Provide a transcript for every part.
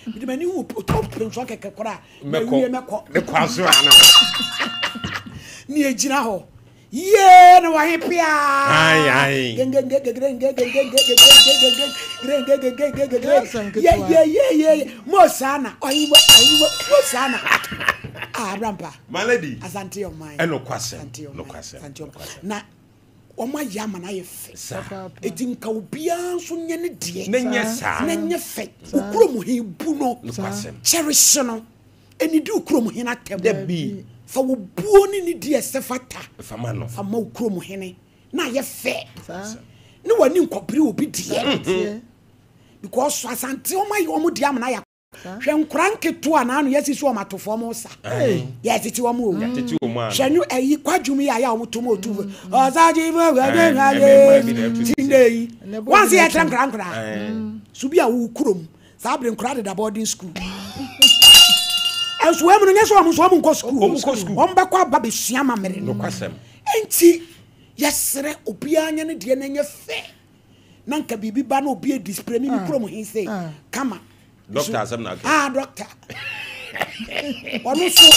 Mede m'ani hu ɔtɔ mpɛnsoɔ kɛkɛ koraa mawie mɛkɔ. Ne kwa so ano. Ne egyina hɔ. Yee na wɔhe pia. Ayi ayi. Ye ye ye ye mo sana ɔyiwa ɔyiwa mo sana. Ah abrampa. My lady. Asante ɔman. Ɛno kwasɛm. No kwasɛm. Asante ɔman. Na wɔn ayɛ ama no ayɛ fɛ. Eti nka obiara nso nyɛ ne deɛ. Ne nyɛ saa. Ne nyɛ fɛ. Okuro mu he bu no. Cherish no. Enidi okuro mu hene atɛm. Dabi. Fa wo buo ne ne di ɛsɛ fata. Fa ma no. Fa ma okuro mu hene. Na ayɛ fɛ. Ne w'ani nkɔpere obi deɛ. Because Asante wɔn ayɛ wɔn deɛ ama no ayɛ Hwɛ nkora nketewa na ano yɛsi so wɔn atofo wɔn sa. Yɛtete wɔn o. Hwɛ no ɛyi kwadwom yi a yɛ a wɔn to mu otu fo. Ɔsagye fo wɛdɛ na yɛ ti nde yi. Wɔn se yɛkyerɛ nkora nkora. So bi a wo kurom saa bere nkora deda boarding school. Ɛnso wɔn mu no nyɛ sɛ wɔn nso wɔn nkɔ school. Wɔn bɛkɔ aba bɛsua amammerɛ no. Nti yɛsrɛ obiara nyɛ ne deɛ na ɛnyɛ fɛ. Na nka biribi ba na obi edispray mi mi kurom he se kama. Doctor asɛm na aka. Ah doctor. Ɔno so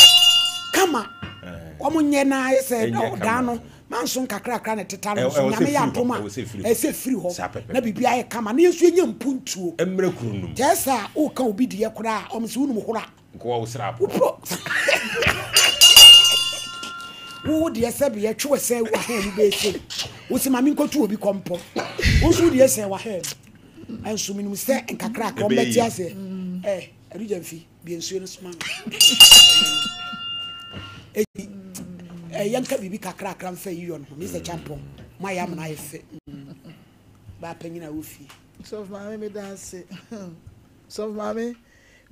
kama. Wɔn nyɛ na ayɛ sɛ ɔdan no manso nkakrakra na ɛteta no so nyame yɛ adom a ɛsɛ firi hɔ na biribi ayɛ kama na yɛn nso yɛnya mpuntuo. Mmerɛ kuro no mu. Kyerɛ sɛ a woka obi deɛ koraa a wɔn sɛ wonim hora. Nkoa wo sra po. Wo deɛ sɛ beɛ twe wɔ sɛ wahɛn mu bɛyɛ sei. Wo sɛ ma menkɔtu obi kɔmpɔ. Wo nso wo deɛ sɛ wahɛn mu. Ɛnso menim sɛ nkakrakra wɔn bɛte aseɛ. Ɛ Adugya mfi bie nsuo no soma me. Eti ɛ yɛnka biribi kakrakra mfa yi yɔ no ho. Mr. Champon mo ayɛ amena ayɛ fɛ. Baa panyin a wɔ fie. Sɔfo maame meda ase. Sɔfo maame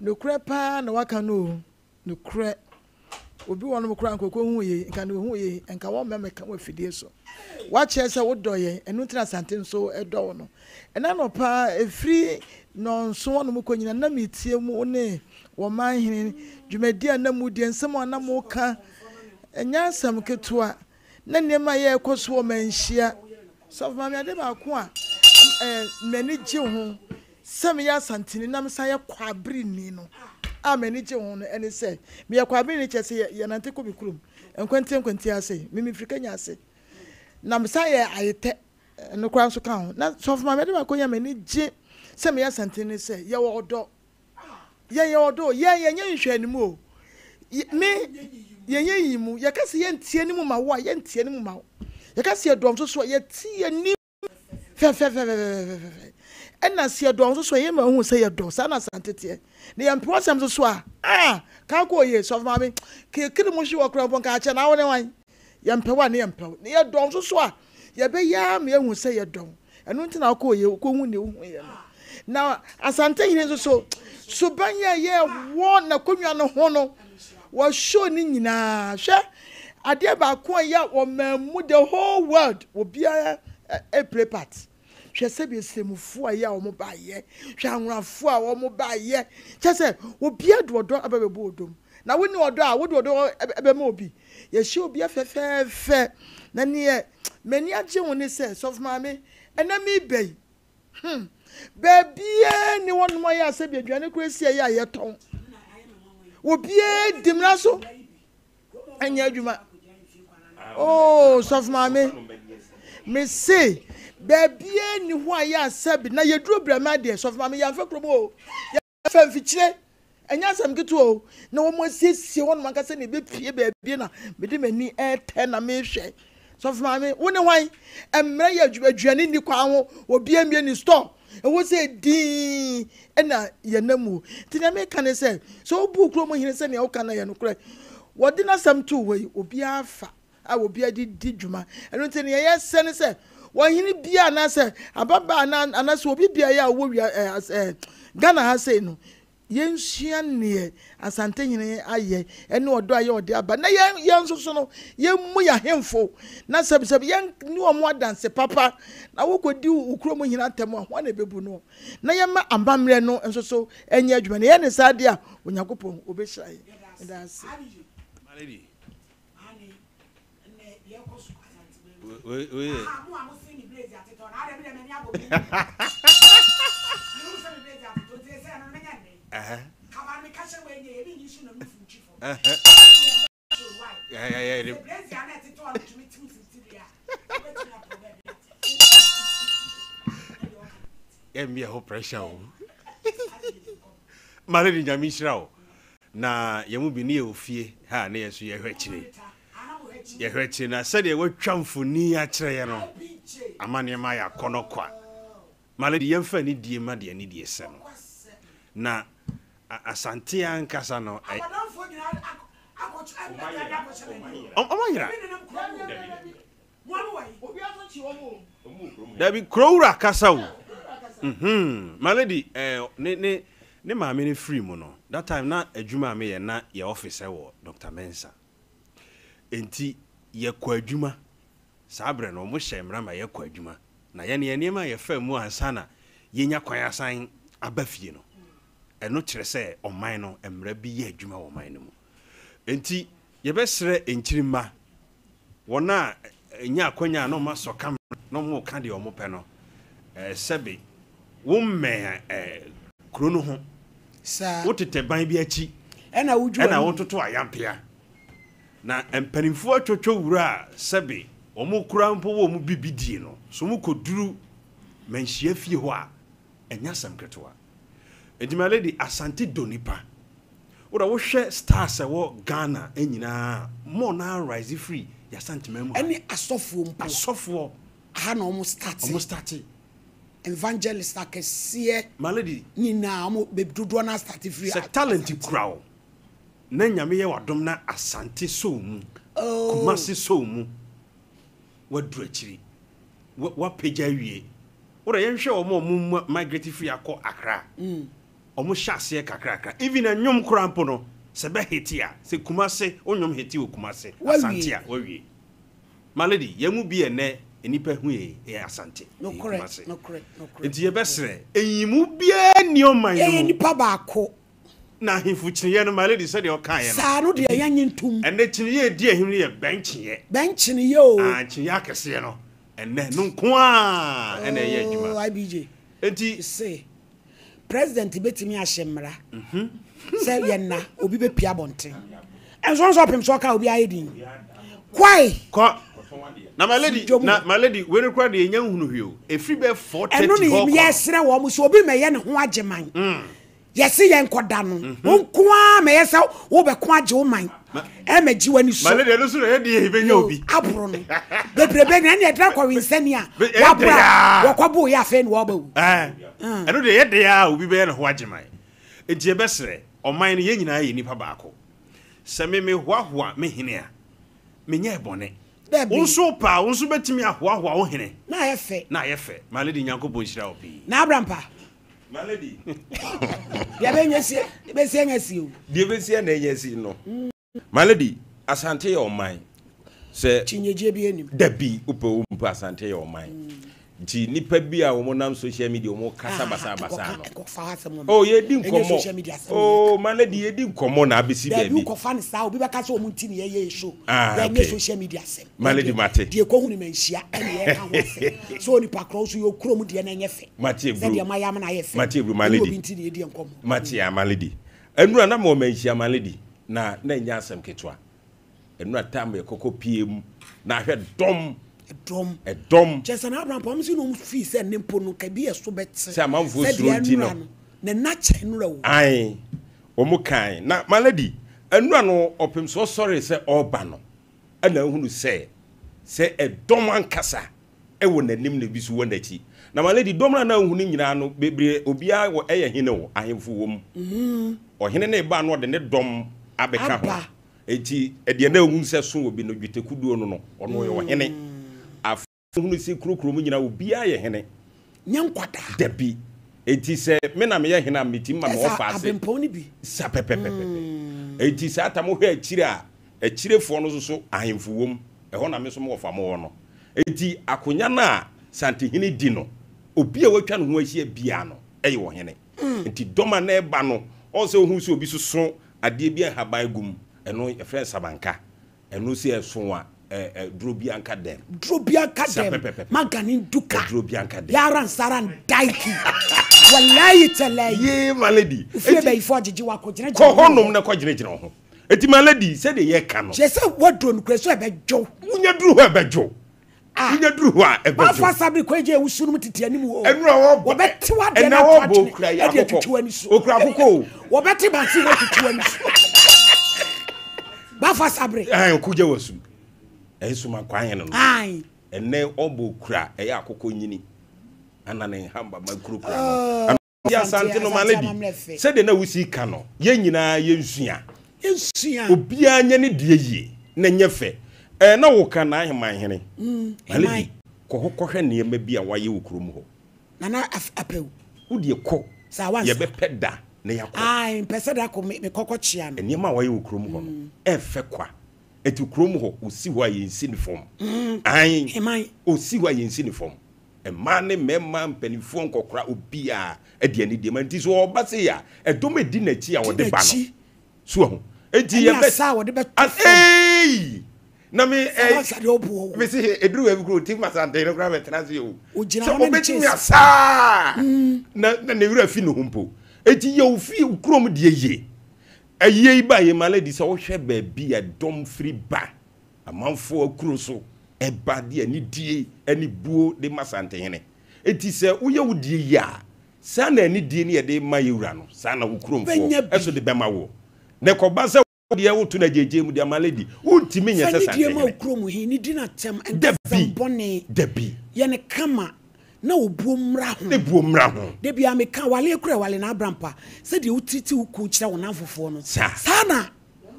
nokorɛ paa na waka no o. Nokorɛ. Obi wɔ nom koraa nka ɔkɔhuu yei, nka deɛ ɔhuu yei, nka wɔmmɛ mmɛka wɔ afidie so. Woakyerɛ sɛ wodɔ yɛn, ɛno nti na Asante nso dɔ wo no. Ɛna anɔpa ɛfiri nnɔnson hɔnom kɔ nyina na metie mo ne wɔmanhene dwumadie a na modie, nsɛm a na moka, ɛnyɛ asɛm ketewa. Na nneɛma a ɛrekɔ so wɔ manhyia. Sɔfo Maame, ade baako a m'ani gye ho sɛ meyɛ Asanteni na mesan yɛ Kwabreni no a m'ani gye ho no ne sɛ, meyɛ Kwabreni kyerɛ sɛ yɛnante kɔ me kurom nkwantia nkwantia ase. Me mefiri Kenya ase. Na mesan yɛ Ayetɛ, ɛno koraa nso ka ho. Na Sɔfo Maame, ade baako a m'ani gye sɛ meyɛ Asanteni ne sɛ yɛwɔ ɔdɔ. Yɛn yɛ ɔdɔ o, yɛn yɛnyɛ nhwɛanimu o. Me, yɛnyɛ nyiyimu. Yɛka sɛ yɛnte anim ma wo a, yɛnte anim ma wo. Yɛka sɛ yɛdɔ nso so a, yɛte anim fɛfɛfɛfɛfɛfɛ. Ɛna sɛ yɛdɔ nso so a, yɛma ehu sɛ yɛdɔ. Saa na Asante teɛ. Na yɛmpɛ w'asɛm nso so a, ah, ka kɔ oye, sɔfo maame, kekere mu hwe wɔ koraa mpo nka akyɛ na wo ne wan? Yɛmpɛ wo a ne yɛmpɛ wo. Na yɛdɔ nso so a, yɛbɛyɛ ara ma yɛahu sɛ yɛdɔ wo. Ɛno nti na wokɔɔ yɛ, wokɔhu nea wohuiɛ no. Na Asantehene nso so, suban a ɛyɛ wɔ n'akonnwa no ho no, wɔshow ne nyinaa. Hwɛ, adeɛ baako a ɛyɛ ɔman mu, the whole world, obiara play part. Hwɛ sɛdeɛ Sremufo a ɛyɛ a wɔn baayɛ, hwɛ Anworafo a wɔn baayɛ. Kyɛ sɛ, obiara de ɔdɔ aba bɛbɔ ɔdɔ mu. Na wonni ɔdɔ a, wode ɔdɔ bɛma obi. Yɛhyɛ obiara fɛfɛɛfɛ. Na neɛ m'ani agye ho ne sɛ, Sɔfo Maame, ɛnɛ mereba yi, hmm, baabiara nni hɔnom a ɛyɛ a sɛbi aduane koraa si ɛyɛ a yɛtɔn. Obiara di mmara so nyɛ adwuma. Oh, Sɔfo Maame, mese baabiara nni hɔ a ɛyɛ a sɛbi, na yɛduru Brɛma deɛ, Sɔfo Maame, yɛamfa kurom o. Fa mfikyire, ɛnyɛ asɛm ketewa o, na wɔasiesie hɔnom ankasa na ɛbɛpue baabi na mede m'ani retɛ na mehwɛ. Sɔfo maame, wo ne hwan? Mmerɛ yɛ adwuma, aduane nni kwan ho, obi mmie ne store, ɛwɔ sɛ dinn na yɛnam mu. Nti nea meka ne sɛ, sɛ wobu kurom hene sɛnea woka no yɛ nokorɛ. Wɔde n'asɛm too hɔ yi, obiara fa a obiara de di dwuma. Ɛno nti nea yɛsɛ ne sɛ ɔhene biara anaasɛ ababaa anaa anaasɛ obi biara a ɔwɔ wia ɛɛ ɛɛ Ghana ha sei no, yɛnsua neɛ Asantehene ayɛ ɛne ɔdɔ a yɛ ɔde aba na yɛn yɛn nso so no yɛmmu yɛn ahemfo na sɛbisɛbi yɛn ne wɔn adanse papa na wokɔdi wo kurom hene atɛm a hwan na ɛbɛbu no na yɛma amammerɛ no nso so ɛnyɛ adwuma na yɛn ne saa deɛ a Onyankopɔn ɔbɛhyira yɛn. Meda ase. Ɛmmi ɛho pressure o. Mare de nyame nhyira o. Na yɛn mu bi ne yɛ ofie ha ne yɛn nso yɛhwɛ akyire. Yɛhwɛ akyire na sɛdeɛ watwa mfoni akyerɛ yɛ no ama nneɛma ayɛ akɔnɔ kwa. Mare de yɛmfa anidie ma deɛ anidie sɛ no. Na Asante ankasa no ɛ. Ɔmo ayera. Dabi kuro wura kasa o. Mhm. My lady eh, ne ne ne maame no firi mu no that time na adwuma a meyɛ na yɛ office wɔ Doctor Mensah. Enti yɛkɔ adwuma Saa berɛ no, wɔhyɛɛ mmara ma yɛkɔ adwuma, na yɛn deɛ, nneɛma a yɛfaa mu ansa na yɛnya kwan asan aba fie no, ɛno kyerɛ sɛ ɔman no, mmara bi yɛ adwuma wɔ ɔman no mu. Enti yɛbɛsrɛ nkyirimma, wɔn a ɛnya akwanya a na wɔasɔ kamera na wɔreka deɛ wɔpɛ no, sɛbe wommɛn kuro no ho, wotetɛ ban bi akyi ɛna wototo ayampea. Na mpanimfoɔ atwotwo wura a sɛbe wɔn kura mpo wɔ wɔn biribi die no, so wɔkɔduru manhyia fie hɔ a, ɛnyɛ asɛm ketewa. Enti my lady, Asante dɔ nipa. Wo deɛ wohwɛ stars a ɛwɔ Ghana nyinaa a, more no ara rise firi yɛn Asanteman mu ha. Ɛne asɔfoɔ mpo. Asɔfoɔ. Aha na wɔn starte. Wɔn starte. Evangelist akɛseɛ. My lady. Nyinaa wɔn dodoɔ no ara starte firi Sɛ talent kura wo. Na Nyame yɛ wadom na Asante sɔ wo mu, Kumasi sɔ wo mu, waduru akyiri, wapagya awie. Wodɛ yɛnhwɛ wɔn a wɔn migrate firi akɔ Accra, wɔn hyɛ aseɛ kakrakra, even ɛnwom koraa mpo no, sɛ bɛ hete a, sɛ Kumasi, wo nwom hete wɔ Kumasi, Asante a, wawie. My lady, yɛn mu bi ɛnɛ nnipa hu yɛn, yɛ Asante, yɛ Kumasi. Nti yɛbɛsrɛ, nyimu biara nni ɔman no mu. Yɛyɛ nipa baako. Na ahemfo kyiniiɛ no, my lady, sɛdeɛ ɔkaeɛ no. Saa no deɛ yɛnnye ntom. Ɛnnɛ kyiniiɛ a ɛdi ahim no yɛ bɛnkyeeɛ. Bɛnkyeneeɛ o. Ah, kyiniiɛ akɛseɛ no, ɛnnɛ no nko ara na ɛyɛ adwuma. Oh, IBJ. Enti. Se, President bɛtumi ahyɛ mmara sɛ yɛnna obi bɛpue abɔnten. Ɛnso nso ɔpem so ɔka obi ayɛ din. Kwae. Kɔ. Na my lady, na my lady, wei no koraa deɛ yɛnya nhunu hwee o. Ɛfiri bɛyɛ 4:30 hɔ kɔ no. Ɛno ne yɛsrɛ wɔn sɛ obi mmɛyɛ ne ho agyeman. Yɛse yɛn kɔ da no, wo nko ara ma ɛyɛ sɛ wo bɛ ko agye wo man, ɛmɛ gye w'ani so. Male deɛ ɛno so na ɛyɛ deɛ ɛbɛnya obi. Aboro no, bebrebe na ɛne ɛdra kɔ wensani a, waboro a, wɔkɔ bo yɛ afei na wɔba wu. Ɛno deɛ ɛyɛ deɛ a obi bɛyɛ ne ho agye man. Nti yɛbɛsrɛ, ɔman no yɛn nyinaa yɛ nnipa baako. Sɛ me mehoahoa me hene a, menyɛɛ bɔne. Wo nso wopɛ a, wo nso bɛtumi ahoahoa wo hene. Na ayɛ fɛ. Na ayɛ fɛ. My lady Nyankopɔn nhyira wo pii. Na Abrampa. My lady. Deɛ bɛnya sie, bɛsi anya sie o. Deɛ bɛsi ana anya si no. My lady, Asante yɛ ɔman. Sɛ. Kyinyegyeɛ bi anim. Dabi, wopɛ o mpɛ Asante yɛ ɔman. Nti nipa bi a wɔn nam social media wɔn kasa basa basa no. Nkɔfa asɛm wɔn. Oh yɛdi nkɔmɔ. Oh my lady yɛdi nkɔmɔ na abɛsi baabi. Dabi wokɔfa no saa obi bɛka sɛ wɔn nti na yɛyɛ show. Ah okay. Yɛnyɛ social media asɛm. My lady mate. Deɛ ɛkɔhu no manhyia ɛna yɛka ho asɛm. Sɛ onipa korɔ nso yɛ okurom deɛ na ɛnyɛ fɛ. Mate ebro. Sɛdeɛ mayɛ ama no ayɛ fɛ. Mate ebro my lady. Ɛnyɛ obi nti na yɛdi nkɔmmɔ. Mate a my lady. Ɛnura na mewɔ manhyia my lady na na ɛnyɛ asɛm ketewa. Ɛnura tam yɛ kɔkɔ pie mu na ahwɛ dɔm. Ɛdɔm. Ɛdɔm. Kyɛ sɛ na Abraham pɔm si na ɔmo fii sɛ ne mpo no kabi ɛso bɛte. Sɛ amanfoɔ suro nti no. Sɛdeɛ ɛnura no na nna kyɛ nura o. Ae wɔn kan na my lady ɛnura no ɔpem so ɔsɔre sɛ ɔreba no ɛna ahunu sɛ sɛ ɛdɔm ankasa wɔ n'anim na ebi nso wɔ n'akyi. Na my lady, dɔm no a na ahu no nyinaa no, bebree, obiara wɔ, ɛyɛ hene o, ahemfo wɔ mu. Ɔhene no reba a na ɔde ne dɔm abɛka ho. Enti, deɛ na ɛhu sɛ so wɔ bi no, dwetɛkuduo no no, ɔno ɔyɛ ɔhene. Afei, hunu sɛ kuro kuro mu nyinaa, obiara yɛ hene. Nyɛ nkwadaa. Dabi. Enti sɛ me na meyɛ hene a, metumi ma me Ɛsɛ wɔfa ase. abempɔn no bi. Sa pɛpɛpɛpɛpɛ. Enti saa tam wohwɛ akyire a, akyirefoɔ no nso so ahemfo wɔ mu. Ɛhɔ na me nso mewɔ fa mowɔ no. Enti akonya no a Santehene di no, obi a watwa ne ho ahyia biara no yɛ ɔhene. Enti dɔm a na ɛba no, ɔn sɛ wohu sɛ obi soso adeɛ bi a nhaban gu mu, ɛno yɛfrɛ no samanka. Ɛno sɛ ɛso a, ɛ, ɛ, duro biara nka dɛm. Duro biara nka Sa dɛm. pɛpɛpɛpɛ. Magani nduka. Duro biara nka dɛm. Yara nsara ndaiki. Walayi talayi. Yee my lady. Ofie bɛyifoɔ agyegye wo akɔgyinagyina. Kɔ hɔnom na kɔgyinagyina wo ho. Eti my lady sɛdeɛ yɛka no. Kyerɛ sɛ woaduro no kura so ɛbɛdwo. Wonya duru hɔ ɛbɛdwo. Ah. Wonya duru hɔ a ɛbɛdwo. Wafa sabere kɔ egye ewusu no mu tete anim hɔ. Ɛnura wɔbɔ. Wɔbɛte w'adeɛ no ato atwene ɛde atwitwi w'ani so. Okura akokɔ o. Wɔbɛte bansi no atwitwi w'ani so. Bafa sabere. Ayi okugya wasu. Ɛnso kwan yɛn no. Ayi. Ɛnɛ ɔbɔ okura ɛyɛ akokɔ nyini. Ana ne nhamba ma kurokura no. Nti Asante no my lady, sɛdeɛ na wosi ka no, yɛn nyinaa yɛnsua. Yɛnsua. Obiara nyɛ ne deɛ yie na ɛnyɛ fɛ. Ɛɛ na woka n'aheman hene. Mm, my lady, kɔ hɔ kɔhwɛ nneɛma bi a wayɛ wɔ kurom hɔ. Nana Apew. Wo deɛ kɔ. Saa wansa. Yɛbɛpɛ da na yɛakɔ. Ae, mpɛ sɛ da kɔ mekɔkɔ kyea no. Nneɛma a wayɛ wɔ kurom hɔ no, ɛɛfɛ kwa. Ɛti kurom hɔ, osi hɔ a yɛnsi ne fam. Ae, osi hɔ a yɛnsi ne fam. Mmaa ne mmarima, mpanimfoɔ, nkɔkora, obiara de anidie ma. Nti sɛ ɔba sei a, ɛdɔm a ɛdi n'akyi a ɔde ba no. So wahu? Nti Ɛne yɛbɛ. asa a wɔde bɛto As, fam. eii! Na me, Sɛ eh, wansa deɛ ɔboɔ wo. me se ɛduru baabi koraa ɔtim asante no koraa bɛtena ase o. Ɔgyina Sɛ hɔ na ne ɔbɛtumi kyɛnse. asaa na, na ne werɛ afi ne ho mpo. Enti yɛ wo fie, wo kurom deɛ yie. Ayie yi ba yɛ ma lady sɛ wohwɛ baabi a dɔm firi ba. Amanfoɔ akuro so ba de anidie ne buo de ma Asantehene. Enti sɛ woyɛ wo deɛ yie a, saa na anidie ne yɛde ma yɛ wura no, saa na wo kuromfoɔ nso de bɛma woɔ. Na ɛkɔba sɛ wo deɛ woto no agyeegyee mu de ama lady, wontumi nyɛ Fa sɛ anidie ma wo Santehene. kurom hene, di no atɛm, Dabi, nkasa bɔne, dabi. yɛ no kama na obuo mmra ho. Ne buo mmra ho. Da biara meka, wale kura wale na abrampa, sɛdeɛ wotiriti wo kun kyerɛ wo nnamfofoɔ no, Saa. saa na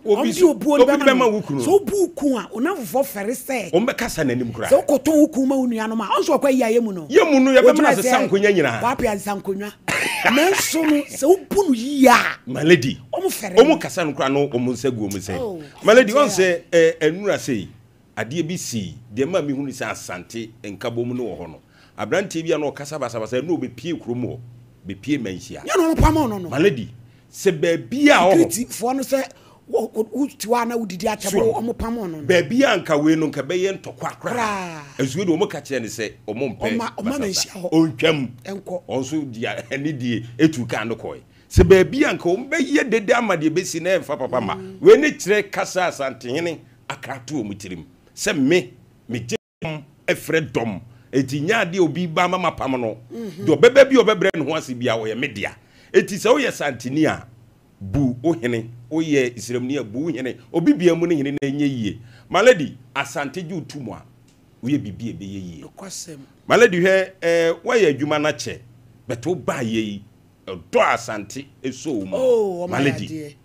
Obi Wɔn de so obuo no obi de bɛma bɛma no. wo kunu. Sɛ wobu wo kun a, wo nnamfofoɔ fɛre sɛ. Wɔbɛkasa n'anim koraa. Sɛ wokɔtɔn wo kun ma wo nuanom a, ɔno nso ɔkɔ ayi a yɛmu no. Yɛmu no, yɛbɛma no Wɔgyina asesa sɛ nkonnwa nyinaa. Kwape asesa nkonnwa. Nanso no, sɛ wobu no yie a. My lady, Wɔn fɛre no. wɔn kasa no koraa no wɔn nsa gu wɔn nsam. Oh, My lady, wɔn Asante sɛ ɛ ɛnura sei, adeɛ bi sii, deɛ ɛma mehunu sɛ Asante nkabom no wɔ hɔ no, aberanteɛ bi a na ɔkasa basabasa, ɛnna ɔbɛpie kurom hɔ, bɛpie Manhyia. Nyɛ na wɔpamoo no no. My lady, Sɛ baabi a ɔhɔ. Security foɔ no sɛ wo te hɔ a na wodidi atɛm So wɔn pamo no no. Baabi a nka wei no nka ɛbɛyɛ ntɔkwa koraa. Koraa. Nso wei deɛ wɔn ka kyerɛ no sɛ wɔn mpɛ Ɔma ɔma basabasa. manhyia hɔ. Ɔntwam. Nkɔ. Wɔn nso de anidie etu kaa no kɔɛ. Sɛ baabi a nka wɔn bɛyɛ dede ama deɛ ɛbɛsi na ɛmfa papa mma. Wei ne kyerɛ kasa a Asantehene aka ato wɔn tirim sɛ me megye. Dɔm frɛ dɔm. Enti nyɛ adeɛ a obi ba ama mapam no. Deɛ ɔbɛba bi a ɔbɛbrɛ ne ho ase biara, ɔyɛ me dea. Enti sɛ woyɛ Santini a, bu wo hene. Woyɛ Sremni a, bu wo hene. Obi biara mmu ne hene na ɛnyɛ yie. My lady, Asante gye wo to mu a, woyɛ biribi a ɛbɛyɛ yie. Nokwasɛm. My lady, hwɛ, eh, woayɛ adwuma no akyɛ, but wobaeɛ yi, ɔdɔ a Asante sɔ wo mu no, Oh, my ɔma yɛ lady, adeɛ.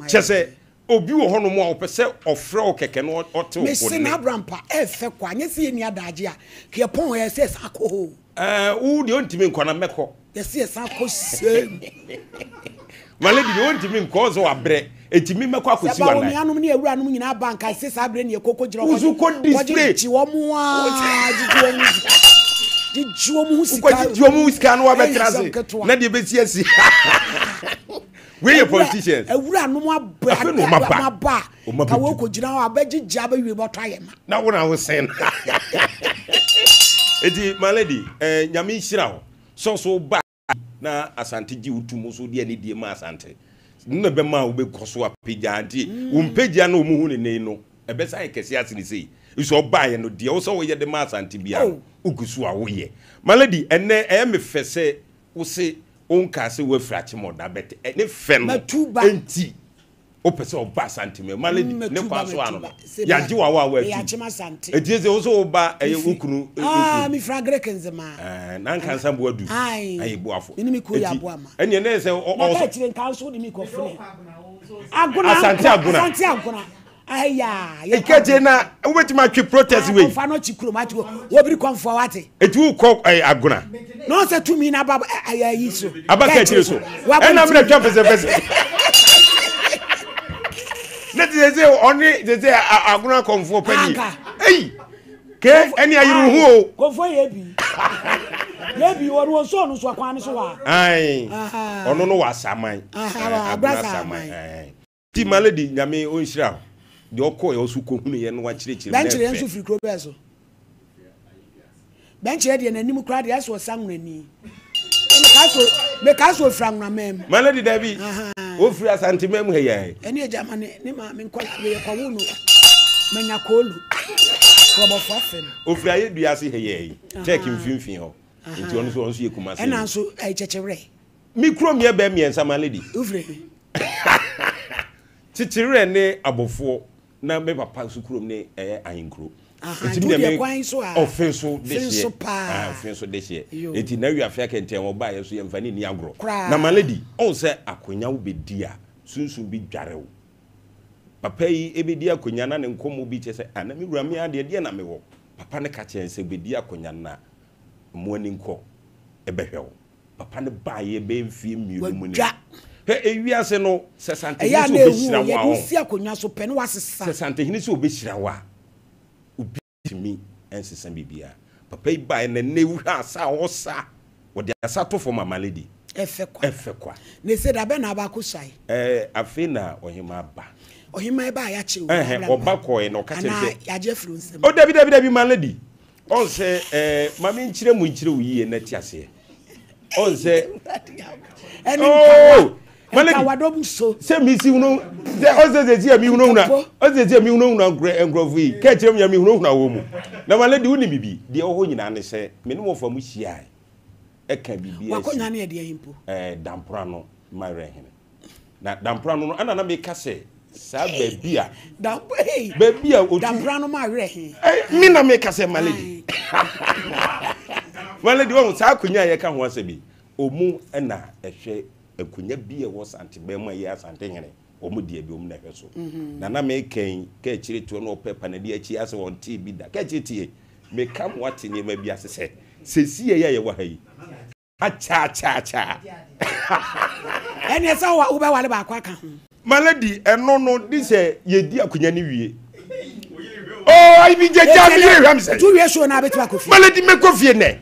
Kyerɛ sɛ, obi wɔ hɔnom a ɔpɛ sɛ ɔfrɛ wo kɛkɛ na ɔte wo Mese nne. na Abrampa ɛɛfɛ kwa, nyɛ sɛ yɛnni adaagye a, ka yɛpɔn hɔ yɛsɛ yɛsan kɔ hɔ o. Ɛɛ, wo deɛ ɔntumi nkɔ na mɛkɔ. Yɛsɛ yɛsan kɔ same. My lady deɛ ɔntumi nkɔ, ɔsɛ wabrɛ, enti me mɛkɔ akɔsi Sɛ w'anan. Bawumianom ne awuranom nyinaa ba nka ɛsɛ saa berɛ ne yɛkɔ kɔgyina hɔ Wo nso kɔ display. kɔgyegye wɔn a, gyegye wɔn ho sika. Gyegye wɔn ho sika. Wokɔgyegye wɔn ho sika na wabɛtena Ɛyɛ ase. nsɛm ketewa. Na deɛ ɛbɛsi asi. Wei yɛ politicians. Awura nom aba Afei na ɔma ba. aba. Ɔma Ka bɛdu. wo kɔgyina hɔ abɛgyegye abɛwie bɔtɔ ayɛ ma. Na wo na wo sɛn. Eti my lady, eh, Nyame nhyira wo. Sɛ ɔso ba na Asante gye wo tum so de anidie ma Asante. No na ɛbɛma a wobɛkɔ so apagya nti wo mpagya na ɔmu hu ne nei no ɛbɛsa ayɛ kɛse asene sei. Nso ɔbaeɛ no deɛ wo sɛ woyɛ de ma Asante biara no wogu so a woyɛ. My lady, ɛnɛ ɛyɛ me fɛ sɛ Wo se wonkaa sɛ woafiri Akyemɔda but ne fɛ no Matu ba. nti wopɛ sɛ ɔba Asante ma lady Mm, ne matu ba, kwan so matu ano ba. no Sɛ yɛagye wo awa a meyɛ woatu Akyem Asante. nti sɛ wo sɛ woba ɛyɛ wo Mefiri kunu ah, kunu mefiri Agric Nzemaa. Eh, na nka nsa boa du Ae. ayɛ boafo Me ne me kuo yɛ Enti, aboa ma. ɛneɛ na ɛyɛ sɛ ɔ- Na ɔ- ka akyire nka nso wode me kɔ fene. Agona Asante nkwa, Agona. Asante Agona. Aya, yɛ Nkatie na wobɛtumi atwe protest wei. Kɔnfa no kyi kurom ati wɔbiri kɔnfoɔ wate. Eti wokɔ ɛɛ agona. Na ɔsɛ tumi na aba ɛyɛ ayi so. Aba ka akyire so. Ɛna mena twa fɛsɛfɛsɛ. Ne ti sɛ ɔne sɛ sɛ agona kɔnfoɔ pɛ ni. Eyi ke ɛne ayere ho o. Kɔnfoɔ yɛ bi. Yɛ bi wɔn wɔn so ɔno so akwan no so wa. Ayi ɔno no wɔ asaman. Agona asaman. Ti ma lady nyame onhyira wo deɛ ɔkɔɛ ɔso kɔhunu yɛ no wakyerɛkyerɛ mu na Bɛnkyerɛ ɛfɛ. nso firi kuro bɛɛ so? Bɛnkyerɛ deɛ n'anim koraa deɛ ɛsɛ ɔsa nwonani. Ɛna ka Mekaa sɛ mekaa sɛ ofiri Anwonaman mu. My lady dabi. Ofiri Asanteman mu ha yi ara. Ɛne agya ma ne ne maame nkɔla bɛyɛ kɔwo no manya koolu. Kurɔbɔfo afɛm. Ofiri Ayɛdua ase ha yi ara yi. Church mfimfini hɔ. Nti ɔno nso ɔno nso yɛ Kumasi. Ɛna nso ɛyɛ kyɛkyɛwerɛ. Me kurom yɛ bɛɛ mmiɛnsa my lady. Wofiri he? Kyekyewerɛ ne Abɔfoɔ na me papa nso kurom ne ɛyɛ Ahenkuro. Nti me deɛ me ɔfe so dehyeɛ ɔfe so dehyeɛ nti na wiafe akɛntɛn wɔ baayɛ so yɛmfa ne ni agorɔ. Na my lady ɔn sɛ akonya wo bɛdi a sunsum bi dware wo. Papa yi ɛbɛdi akonya na ne nkɔmmɔ bi kyɛ sɛ ah na me wura me adeɛ deɛ na mewɔ. Papa no ka kyerɛ no sɛ bɛdi akonya na mmoa ni nkɔ ɛbɛhwɛ wo. Papa no baeɛ bɛyɛ mfeɛ mmienu mu ni. Wadwa. Hwɛ, ewiase no, sɛ Santehene Ɛyɛ a sɛ na ehu ɔbɛhyira o, wo a, yɛde wo ɔn. si akonnwa so pɛ na woasesa. Sɛ Santehene sɛ ɔbɛhyira wo a, obi ntumi nsesa biribiara. Papa yi baeɛ na nnɛ wohwɛ asa a ɔsa, ɔde asa to fam a, my lady, Ɛfɛ kwa. ɛfɛ kwa. Na ese da bɛn na aba akɔsuae? Ɛɛ, afei na ɔhemaa ba. Ɔhemaa ba a yɛakyɛ o, Ɛhɛn, abra ɔba kɔeɛ na ɔka kyerɛɛ me Anaa sɛ. yɛagye afiri wo nsam? Oh, dabi, dabi, dabi, my lady. Ɔn sɛ ɛɛ ma me nkyerɛ mu nkyerɛ wo yie na te aseɛ. Ɔn sɛ. Ɛne nkawa. Nkawa dɔm so. Sɛ mi si hunu sɛ ɔn sɛ sɛ si a mi hunahuna ɔn sɛ si a mi hunahuna nkurɛ nkurɔfo yi kɛ kyerɛ mu ya mi hunahuna wɔ mu. Na ma lady wo ni bibi deɛ ɔhɔ nyinaa ne sɛ me ne wɔfa mu hyia ɛka bibi ɛsi. Wakɔnya ne ɛdeɛ yi mpo. Ɛɛ dampora no ma werɛ hene. Na dampora no no ɛna na meka sɛ saa baabi a baabi a otu dampora no ma werɛ he me na meka sɛ my lady my lady wɔn saa akonnwa a yɛka ho asɛm yi ɔmu ɛna ɛhwɛ akonnwa bi a ɛwɔ sante bɛn mu a ɛyɛ asante hene wɔn deɛ bi wɔn na ɛhwɛ so mhm. na na meka yi ka akyire toɔ na ɔpɛ panadi akyi asɛ wɔn tee bi da ka akyire tie meka mo ate nneɛma bi ase sɛ sɛsi yɛ yɛ wɔ ha yi Akyaakyaakyaa. Ɛneɛ sɛ wobɛwale baako aka ho. My lady, ɛno no de sɛ yɛdi akonya no wie. Oh, ayi gye gya mi yɛ hwam sɛ. Tu wie show na abɛtumi akɔ fie. My lady, mɛkɔ fie nɛ.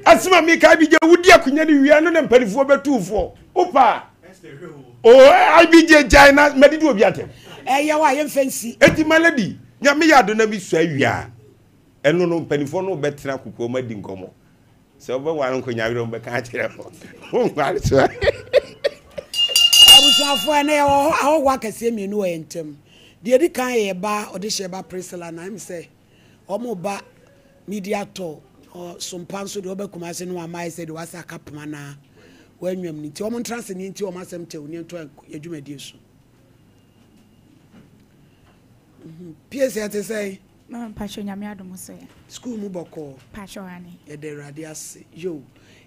Asɛm a meka ayi gye wodi akonya no wie ano na mpanimfoɔ bɛtu foɔ. Wopa. Oh, ayi gye gya na mɛdidi obi atɛm. Ɛyɛ wa yɛmfa nsi. Eti my lady, nyame yɛ ado na mi sua wie a. Ɛno no mpanimfoɔ no bɛtena kokoa mu adi nkɔmmɔ. Sɛ wobɛware nkonyawerɛ wobɛka akyerɛ ho. Wonware so a. Abusuafoɔ ɛnɛ yɛwɔ hɔ ahɔhoɔ akɛseɛ mmienu wɔ yɛn ntam. Deɛ ɛdi kan yɛ ba ɔdehyeɛ ba Priscilla na ɛm sɛ wɔn ba media tour sompa nso deɛ ɔba Kumasi no wama ayɛ sɛ deɛ wasa aka poma na wanwam no nti wɔn ntra ase ne nti wɔn asɛm tɛw ne nto yɛ dwumadie so. Pie sɛ ɛte sɛn? Mama mpakyɛw Nyame adom so ɛ. School mu bɔkɔɔ. Mpakyɛw aane. Yɛda Awurade ase. Yoo.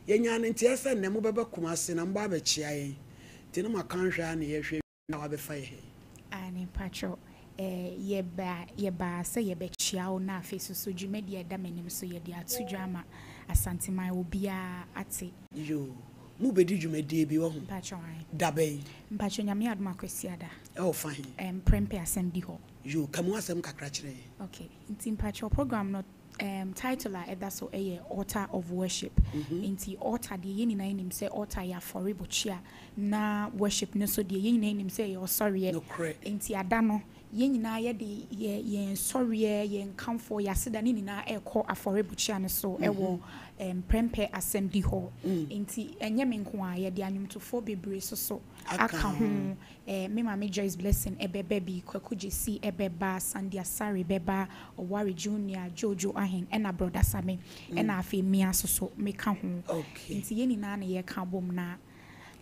Yɛnyaa no nteɛ sɛ nnɛ mobɛba Kumasi na moba abɛkyea yɛn. Nti na maka nhwɛ ara na yɛhwɛ a wabɛfa yɛ ha yi. Aane mpakyɛw eh yɛba yɛbaa sɛ yɛbɛkyea wo na afei nso so dwumadie a ɛda m'anim so yɛde ato dwa ama Asanteman obiara ate. Yoo. Mobɛdi dwumadie bi wahu. Mpakyɛw aane. Da bɛn? Mpakyɛw Nyame adom a Kwasiada. Ɛwɔ fa he? Eh Mprempeh Asɛmdi hɔ. Yoo, ka mu asɛm kakra kyerɛ yɛn. Ok, nti mpakyɛw program no um title a ɛda so yɛ Altar of Worship. Nti altar deɛ yɛn nyinaa nim sɛ altar yɛ afɔrebukyia, na worship no nso deɛ yɛn nyinaa nim sɛ ɛyɛ ɔsɔreɛ. Nokorɛ. Nti ada no, yɛn nyinaa yɛde yɛ yɛn sɔreɛ, yɛn nkamfoɔ, yɛn aseda ne nyinaa ɛrekɔ afɔrebukyia no so ɛwɔ um Prɛmpɛ Asɛmdi hɔ. Nti ɛnyɛ me nko ara, yɛde anwomtofoɔ bebree nso so aka ho. Eh, me maame Joyce Blessing ɛbɛba bi, Kwaku Gyasi ɛbɛba, Sandy Asare bɛba, Ɔware Junior, Jojo Ahen ɛna Brɔda Same, ɛna afei mea soso meka ho. Okay. Nti yɛn nyinaa na yɛka abom na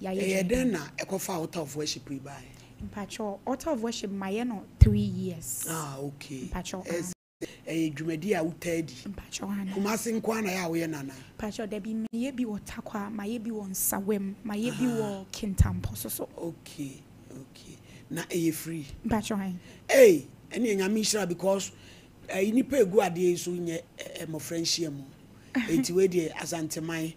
yɛayɛ Ɛyɛ dwumadie dɛn no. na ɛkɔfaa Altar of Worship yi baeɛ? Mpakyɛw, Altar of Worship mayɛ no 3 years. Ah, okay. Mpakyɛw, Ɛyɛ ah. sɛ ɛyɛ dwumadie a wotaa di. Mpakyɛw, aane. Kumasi nko ara na ɛyɛ a woyɛ no anaa? Mpakyɛw, dabi, meyɛ bi wɔ Tarkwa, mayɛ bi wɔ Nsawam, mayɛ bi wɔ Kintampo soso. Okay. Na ɛyɛ free? Mpakyɛw, aane. Ei, ɛneɛ Nyame nhyira because ɛyi nipa egu adeɛ yi so nyɛ mmɔfra nhyiamu. Enti wei deɛ Asanteman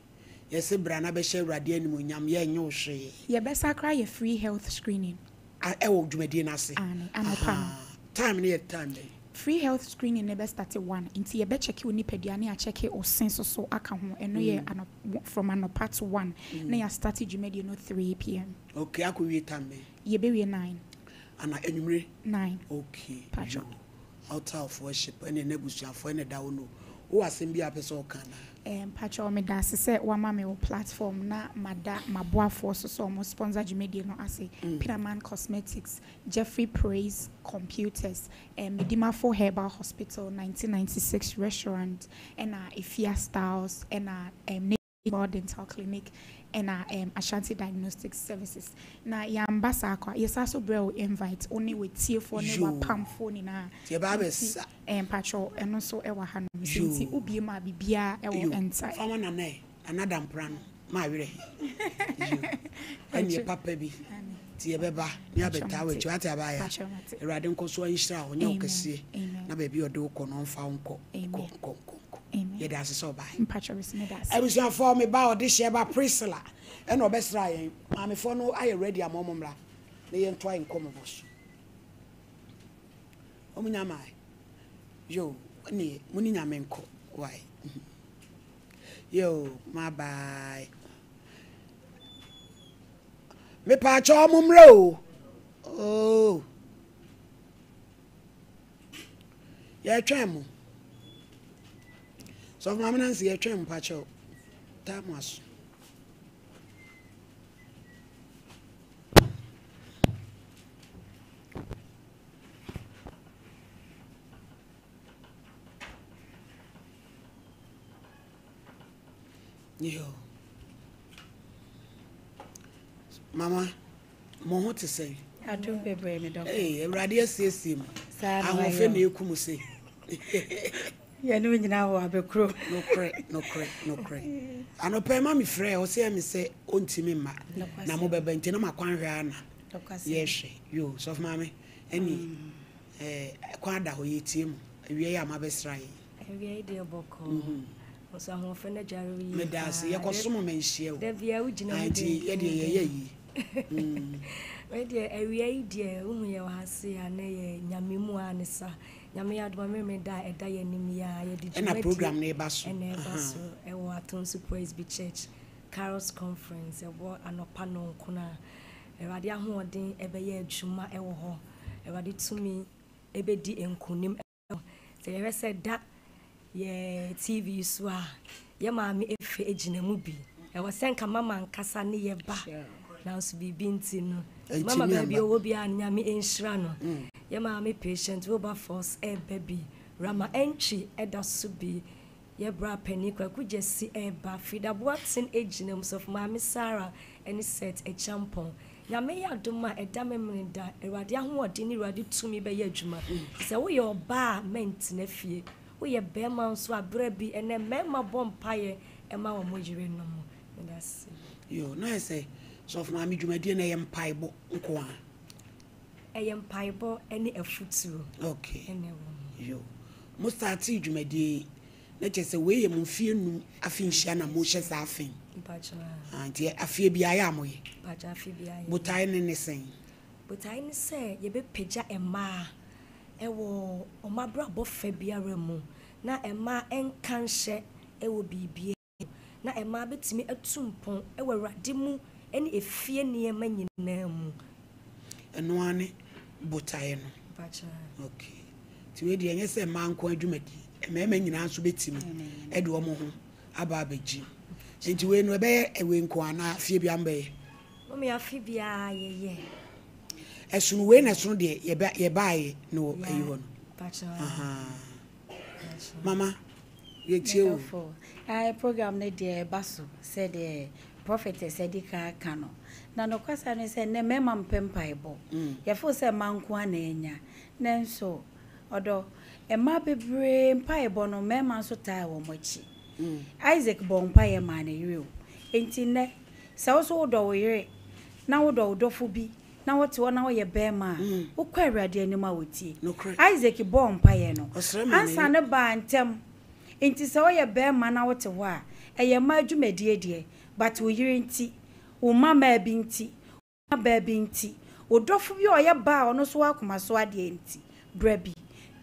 yɛse bra na bɛhyɛ Awurade animuonyam yɛnnye wo hwee. Yɛbɛsa koraa ayɛ free health screening. A ɛwɔ dwumadie no ase? Aane, anɔpa no. Ahaa. Time no yɛ time bɛn? Free health screening no bɛ starte one, nti yɛbɛ checke wo nipadua ne akyɛke wo se nso so aka ho, ɛno yɛ anɔ from anɔpa to one, na yɛ astarte dwumadie no 3 pm. Okay, akɔ wie time bɛn? Yɛbɛwie 9. Ana anwummere? 9. Okay, Patrɔ. yoo. Altar of worship ɛne n'abusuafoɔ ɛna ɛda hɔ no. Wowɔ asɛm bi a wopɛ sɛ woka anaa? Eh, mpakyɛw medaase sɛ wama me wo platform na mada maboafoɔ so sɛ ɔmo sponsor dwumadie no ase, Pinaman Cosmetics, Jeffrey Praise Computers, eh, Medimafo Herbal Hospital, 1996 Restaurant, ɛna Efia Styles, ɛna eh, Mobile Dental Clinic ɛna ɛɛm Ashanti Diagnostic Services. Na yɛamba saa kwa, yɛsan so brɛ wo invite, wo ne w'atiefoɔ ne Yoo. w'apamfoɔ nyinaa. Nti yɛbaa Nti bɛsa. ɛɛ mpakyɛw ɛno nso ɛwɔ ha nom. Sɛ nti Yoo. wo bie mu a biribiara ɛwɔ Yoo. ntae. Fa ma Nana ɛ, Nana Dampra no, ma awerɛ he. Yoo. Ɛneɛ Mpakyɛw. papa bi. Aane. Nti yɛbɛba ne Mpakyɛw abɛtaa mate. w'akyi. Wate abaayaa? Mpakyɛw mate. Awurade nkɔ so nhyira wo, ɔnyɛ wo Amen. kɛseɛ Amen. na baabi a ɔde wo kɔ no ɔmfa wo nkɔ. Nkɔ Amen. nkɔ nkɔ nkɔ. Amen. Yɛda ase sɛ ɔbaeɛ. Mpakyɛw mese meda ase. Abusuafoɔ me ba ɔdehyeɛ ba Priscilla ɛna ɔbɛsraa yɛn. Maamefoɔ no ayɛ ready ama wɔn mmra na yɛntoa yɛn nkɔmmɔbɔ so. Wɔn nya mae. Yo, ɛneɛ mo ne Nyame nkɔ. Why? Yo, ma bye. Mepaakyɛw mo mmra o. Oh. Yɛretwɛn mo. Sɔfo Maame Nancy yɛretwɛn mo pakyɛw. Taa mo aso. Yo. Mama. Mo ho te sɛn? Adom bebree me dɔfo. Ee, Awurade asiesie mo. Saa na wayɛ. Ahoɔfɛ na eku mo sei. Yɛne wo nyinaa wɔ abɛkuro. Nokorɛ, nokorɛ, nokorɛ. Anɔpa yi ma me frɛɛ ɔsɛ ɛmi sɛ ɔntumi mma na mo bɛba nti na ma kwan hwɛ ara na yɛhwɛ. Yoo, sɔfo maame, ɛne ɛɛ kwan da hɔ yɛtie mo. Awia yi a mabɛsra yɛn. Awia yi deɛ bɔkɔɔ. Nso ahoɔfɛ no adware wo yie paa. Meda ase. Yɛkɔsom ma nhyia o. Da biara wogyina mu Nti yɛ deɛ yɛyɛ yie. Wei deɛ awia yi deɛ wohu yɛ wɔ ha se a na yɛ nyame mu a ne sa. Nyame yɛ adom a Memeneda a ɛda yɛn anim yi a yɛde Ɛna dwumadie program no reba so. ɛna ɛba so ɛwɔ Atonsu Presby Church Carols Conference ɛwɔ anɔpa nɔnkono a Awurade ahoɔden ɛbɛyɛ adwuma ɛwɔ hɔ. Awurade tumi ɛbɛdi nkunim. Sɛ yɛhwɛ sɛ da yɛ TV yi so a, yɛ maame Efe gyina mu bi. Ɛwɔ sɛ nka mama ankasa ne yɛ ba. Nanso biribi nti no, mama baabi ɔwɔ biara no, Nyame nhyira no. Mm. Yɛ maame Patient Wilberforce ɛreba bi. Rama Antwi ɛda so bi. Yɛ bra panin Kwaku Gyasi reba, Frida Boateng gyina mu, Sɔfo Maame Sarah ne Seth Acheampong. Nyame yɛ adom a, ɛda Memeneda, Awurade ahoɔden ne Awurade tumi bɛyɛ adwuma. Nti sɛ woyɛ ɔbaa a, mɛntena fie. Woyɛ barima nso a, berɛ bi, ɛnnɛ mmarima bɔ mpaeɛ ma wɔn yerenom. Medase. Yoo, na ayɛ sɛ Sɔfo Maame dwumadie no ɛyɛ mpaebɔ nko ara. Ɛyɛ mpaebɔ ne afutuo Okay. na ɛwɔ mu. Yoo. Mo startee dwumadie yi, na kyerɛ sɛ wei yɛ mo mfeɛ num afe nhyia na mohyɛ saa afe yi. Mpakyɛ aa. Ah, nti afeɛ biara yɛ a moyɛ? Mpakyɛ afe biara yɛyɛ. Botae no ne sɛn? Botae ne sɛ yɛbɛpagya mmaa wɔ wɔn abrabɔ fa biara mu na mmaa nka nhyɛ wɔ biribiara mu, na mmaa bɛtumi atu mpɔn wɔ Awurade mu ne efie nneɛma nyinaa mu. Ɛno ara ne botaeɛ no. Okay. Nti wei deɛ ɛnyɛ sɛ mmaa nko adwumadie, mmarima nyinaa nso bɛtumi de wɔn ho aba abɛgye mu. Nti wei no ɛbɛyɛ wei nko anaa afie biara mobɛyɛ? Mummy afe biara yɛyɛ. Ɛsono wei na ɛsono deɛ yɛbaeɛ no wɔ ayi hɔ no. Mama, yɛtie wo. Medɔfo, ae program no deɛ ɛba so sɛdeɛ prophetess adi kan aka no. Na nokwasɛm ne sɛ nnɛ mmarima mpɛ mpaebɔ. Yɛfeel sɛ mmaa nko ara na ɛnya. Nanso ɔdɔ, mmaa bebree mpaebɔ no mmarima nso taa wɔn akyi. Isaac bɔɔ mpaeɛ maa ne yere o. Enti nnɛ, sɛ wo nso wodɔ wo yere na wodɔ wo dɔfo bi na wote hɔ na woyɛ barima a, wokɔ Awurade anim a ɔtie. Isaac bɔɔ mpaeɛ no, ansa no baa ntɛm. Nti sɛ woyɛ barima na wote hɔ a, ɛyɛ mmaa dwumadie deɛ, but wo yere nti, wo mma mmaa bi nti, wo nua baa bi nti, wo dɔfo bi a ɔyɛ baa a ɔno nso wɔ akoma so adeɛ nti, bra bi.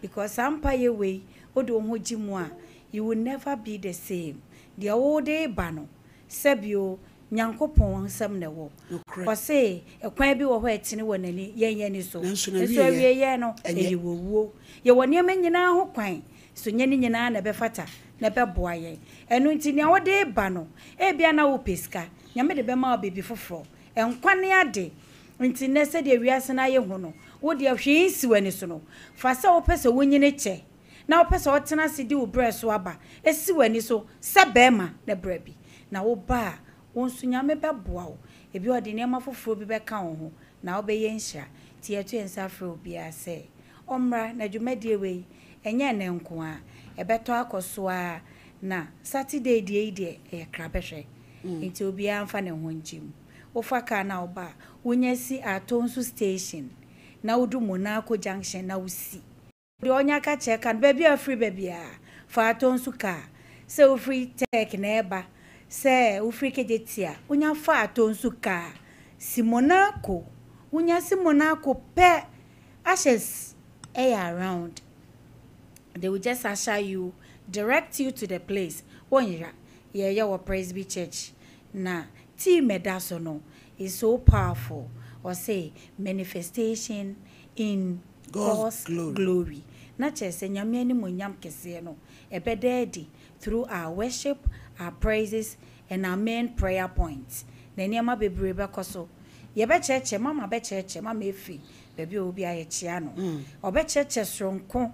Because saa mpaeɛ wei, wode wo ho gye mu a, you will never be the same. Deɛ wode reba no, Sɛbio, Nyankopɔn nsam na ɛwɔ. Ɔse, Ɛkwan bi wɔ hɔ a ɛtene wɔ n'ani, yɛn ani so, Nanso nso n'awieɛ awieɛ no, ɛnyɛ. ɛyɛ owuo. Yɛwɔ nneɛma nyinaa ho kwan, nso nyɛ ne nyinaa na ɛbɛfata. Na ɛbɛboa yɛn. Ɛno nti, nea wode reba no, ebia na wopɛ sika. Nyame de bɛma wo biribi foforɔ. Nkwa ne ade. Nti nnɛ sɛdeɛ wiase no ayɛ hu no, wo deɛ hwee nsi w'ani so no, fa sɛ wopɛ sɛ wonyini kyɛ na wopɛ sɛ wotena ase di wo berɛ so aba si w'ani so sɛ barima na bra bi. Na woba a, wo nso Nyame bɛboa wo. Ebia ɔde nneɛma foforɔ bi bɛka wo ho na wobɛyɛ nhyira. Nti yɛto yɛn nsa frɛ obiara sɛ ɔmmra na dwumadie wei, ɛnyɛ ɛnnɛ nko ara, ɛbɛtɔ akɔ so ara na Saturday deɛ yi deɛ ɛyɛ krabɛhwɛ. Nti obiara mfa ne ho ngye mu. Wofa car na woba a, wonya si Atonsu station na wodu Monaco junction na wosi. Deɛ ɔnya ka kyerɛ ka no, baabi a wofiri ba biara, fa Atonsu car. Sɛ wofiri Tech na ɛreba, sɛ wofiri Kejetia, wonya fa Atonsu car si Monaco. Wonya si Monaco pɛ, ushers yɛ around. They will just usher you, direct you to the place. Wonyera. Yɛyɛ wɔ Presby Church. Na theme ɛda so no is so powerful. Ɔse manifestation in God's glory. Na kyerɛ sɛ Nyame animuonyam kɛseɛ no ɛbɛda adi through our worship, our praises and our main prayer points. Na nneɛma bebree bɛkɔ so. Yɛbɛkyerɛkyerɛ, Mama bɛkyerɛkyerɛ, Mama Efi, baabi a ɔwɔ biara yɛkyea no. Ɔbɛkyerɛkyerɛ soronko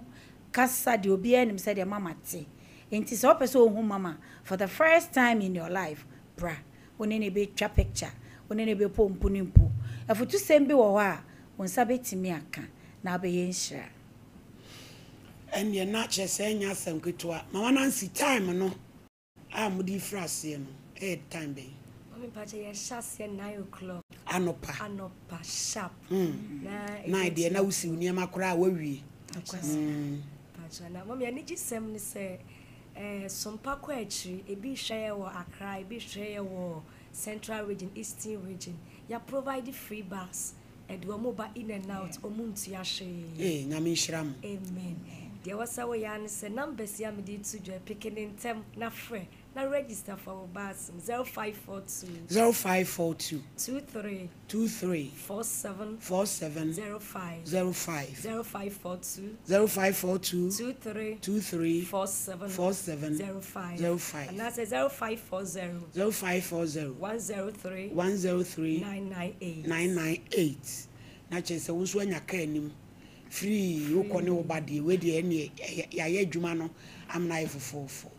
kasa deɛ obiara nim sɛdeɛ Mama te. Enti sɛ wopɛ sɛ wohu Mama for the first time in your life, bra. Wo ne no bɛtwa picture, wo ne no bɛpɔ mpu ne mpu. Afutusɛm bi wɔ hɔ a, wo nsa bɛtumi aka na wobɛyɛ nhyira. Ɛnneɛ na kyerɛ sɛ ɛnyɛ asɛm ketewa. Mama Nancy, time no a mode refiri aseɛ no yɛ time bɛn? Mami mpakyɛ yɛhyɛ aseɛ nine o'clock. Anɔpa. Anɔpa sharp. Na nine deɛ na wosi wo nneɛma koraa a woawie. Mpakyɛ na mami anigyesɛm ne sɛ eh, sompa kɔ akyiri ebi hwɛ yɛ wɔ Accra ebi hwɛ yɛ wɔ Central region Eastern region yɛ provide free bus ɛde wɔn ba in and out wɔn ntua hwee. Ee Nyame nhyira mo. Amen. Deɛ ɛwɔ sɛ woyɛ ara ne sɛ numbers yi a mede reto dwa yi peke ne ntɛm na frɛ na register for wo bus no 0542. 0542. 23. 23. 47. 47. 05. 05. 0542. 0542. 23. 23. 47. 47. 05. 05. Anaasɛ 0540. 0540. 103. 103. 998. 998. Na kyerɛ sɛ wo nso anya kaa anim. Free wokɔ ne wo ba deɛ wei deɛ ɛneɛ yɛayɛ adwuma no amena ayɛ fofoofo.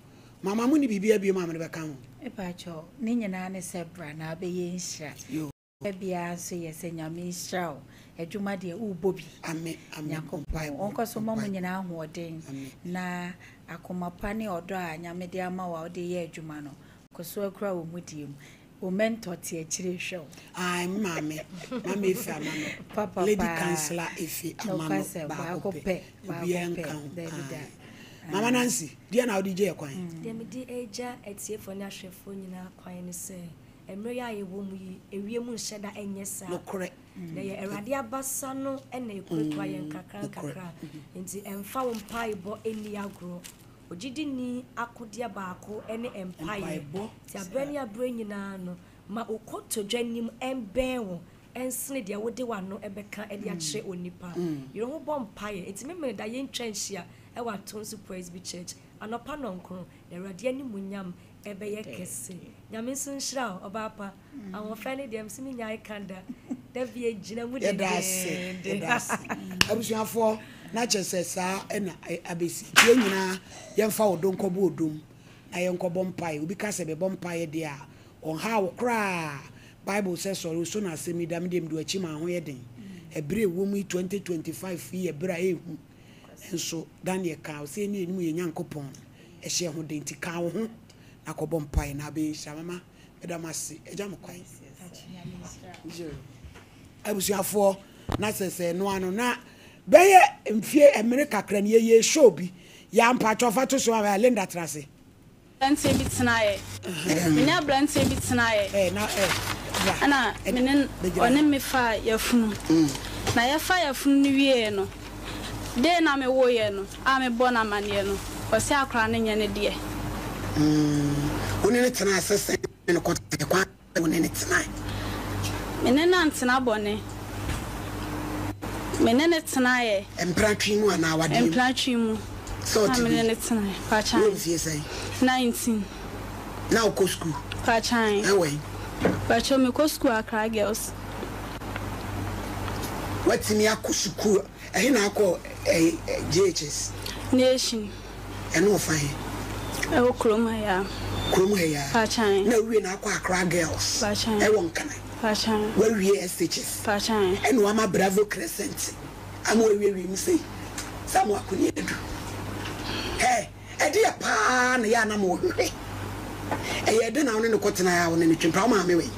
Mama mo ni biribiara biom a mode bɛka ho? Mepakyɛw, ne nyinaa ne sɛ bra na abɛyɛ nhyira. Yoo. Biara nso yɛ sɛ Nyame nhyira wo. Adwuma deɛ wobɔ bi. Ame ame Nyankopɔn mpaebɔ ɔnkɔ so mma mo mpaebɔ. nyinaa ahoɔden Ame. na akoma pa ne ɔdɔ a Nyame de ama wo a wode yɛ adwuma no kɔ so akura wɔ mudie mu. Wo mentor te akyire rehwɛ wo. Ae me maame, Mama Efe Amano, Papa Lady paa. Councillor Efe Amano Nokwasɛm, baako baako pɛ, pɛ, baako obiara pɛ, nka ho. dabi da. Ae. Mama Nancy, deɛn na wode gya yɛ kwan? Deɛ mede regya atiefoɔ ne ahwɛfoɔ nyinaa kwan ne sɛ, mmerɛ yi a yɛwɔ mu yi, ewiem nhyɛ da nyɛ saa. Nokorɛ. Na ɛyɛ Awurade abasa no na ɛkurakura yɛn nkakra Nokorɛ. nkakra. Enti ɛmfa wo mpaebɔ nni agorɔ. Ogyidini akodeɛ baako ne mpaeɛ. Mpaebɔ. Nti aberɛ ne aberɛ nyinaa no, ma wo kotodwe anim mbɛn wo nsene deɛ wode w'ano bɛka de akyerɛ onipa. Yere ho bɔ mpaeɛ. Nti Memeneda yɛntwa nhyia wɔ Atonsu Presby Church anɔpa nɔnkron na Awurade animuonyam bɛyɛ kɛse. Nyame nso nhyira wo ɔbaa pa. Ahoɔfɛ no deɛ mese menyae ka da. Da bi ɛgyina mu Yɛda ase, dendeenden. yɛda ase. Abusuafoɔ, na kyerɛ sɛ saa na abɛsi. Nti yɛn nyinaa yɛmfa ɔdɔ nkɔbɔ ɔdɔ mu na yɛnkɔbɔ mpaeɛ. Obi ka sɛ bɛbɔ mpaeɛ deɛ a, ɔnhaa wo koraa. Bible sɛ sɔre so na asɛm yi da. Me deɛ medi w'akyi ma ho yɛ den. Ɛberɛ a ɛwɔ mu yi 2025 yi yɛ berɛ a ɛyɛ hu. Nso Daniel kaa ɔsɛ yɛne yɛnim yɛn Nyankopɔn no ɛhyɛ ho den. Nti ka wo ho na kɔbɔ mpaeɛ na abɛyɛ nhyira. Mama, meda mo ase. Agya mo kwan. Abusuafoɔ, na sɛ sɛ ɛno ano na bɛyɛ mfie mmere kakra ni yɛyɛ show bi. Yaa mpakyɛw fa to so a Linda tena ase. Aberanteɛ bi tenaeɛ. Me ne aberanteɛ bi tenaeɛ. Ɛna me ne ɔne me faa yafunu. Na yɛfaa yafunu no wieeɛ no, day no a mewoeɛ no a mebɔɔ no amaneɛ no, ɔse akwadaa no nyɛ ne deɛ. Wo ne no tenaa sɛ sɛn ne no kɔtenaeɛ? Kwan bɛn wo ne no tenae? Me ne no antena bɔne. Me ne no tenaeɛ. Mpratwe mu anaa awadeɛ mu? Mpratwe mu. Sɛ Na ɔte me ne bi. no tenae. Pakyɛ Wowɔ ae. mfie sɛn? 19. Na wokɔ sukuu? Pakyɛ ae. Ɛwɔ he? Pakyɛ mekɔ sukuu Accra Girls. Woatumi akɔ sukuu? Ɛhe na akɔ ɛyi JHS? Nation. Ɛno wɔ fa he? Ɛwɔ kurom ha yi ara. Kurom ha yi ara? Pakyɛ ae. Na wowie na akɔ Accra Girls? Pakyɛ ae. Ɛwɔ Nkran? Pakyɛ ae. Woawie SHS? Pakyɛ ae. Ɛna woama Bravo Crescent ama woawie wiem sei sɛ mo akoni adu? Hɛ! Ɛdeɛ paa na ɛyɛ a na mohwehwɛ? Ɛyɛɛ dɛn na wo ne no kɔtenaeɛ a wo ne no twe mpena? Wo maame wɔ he?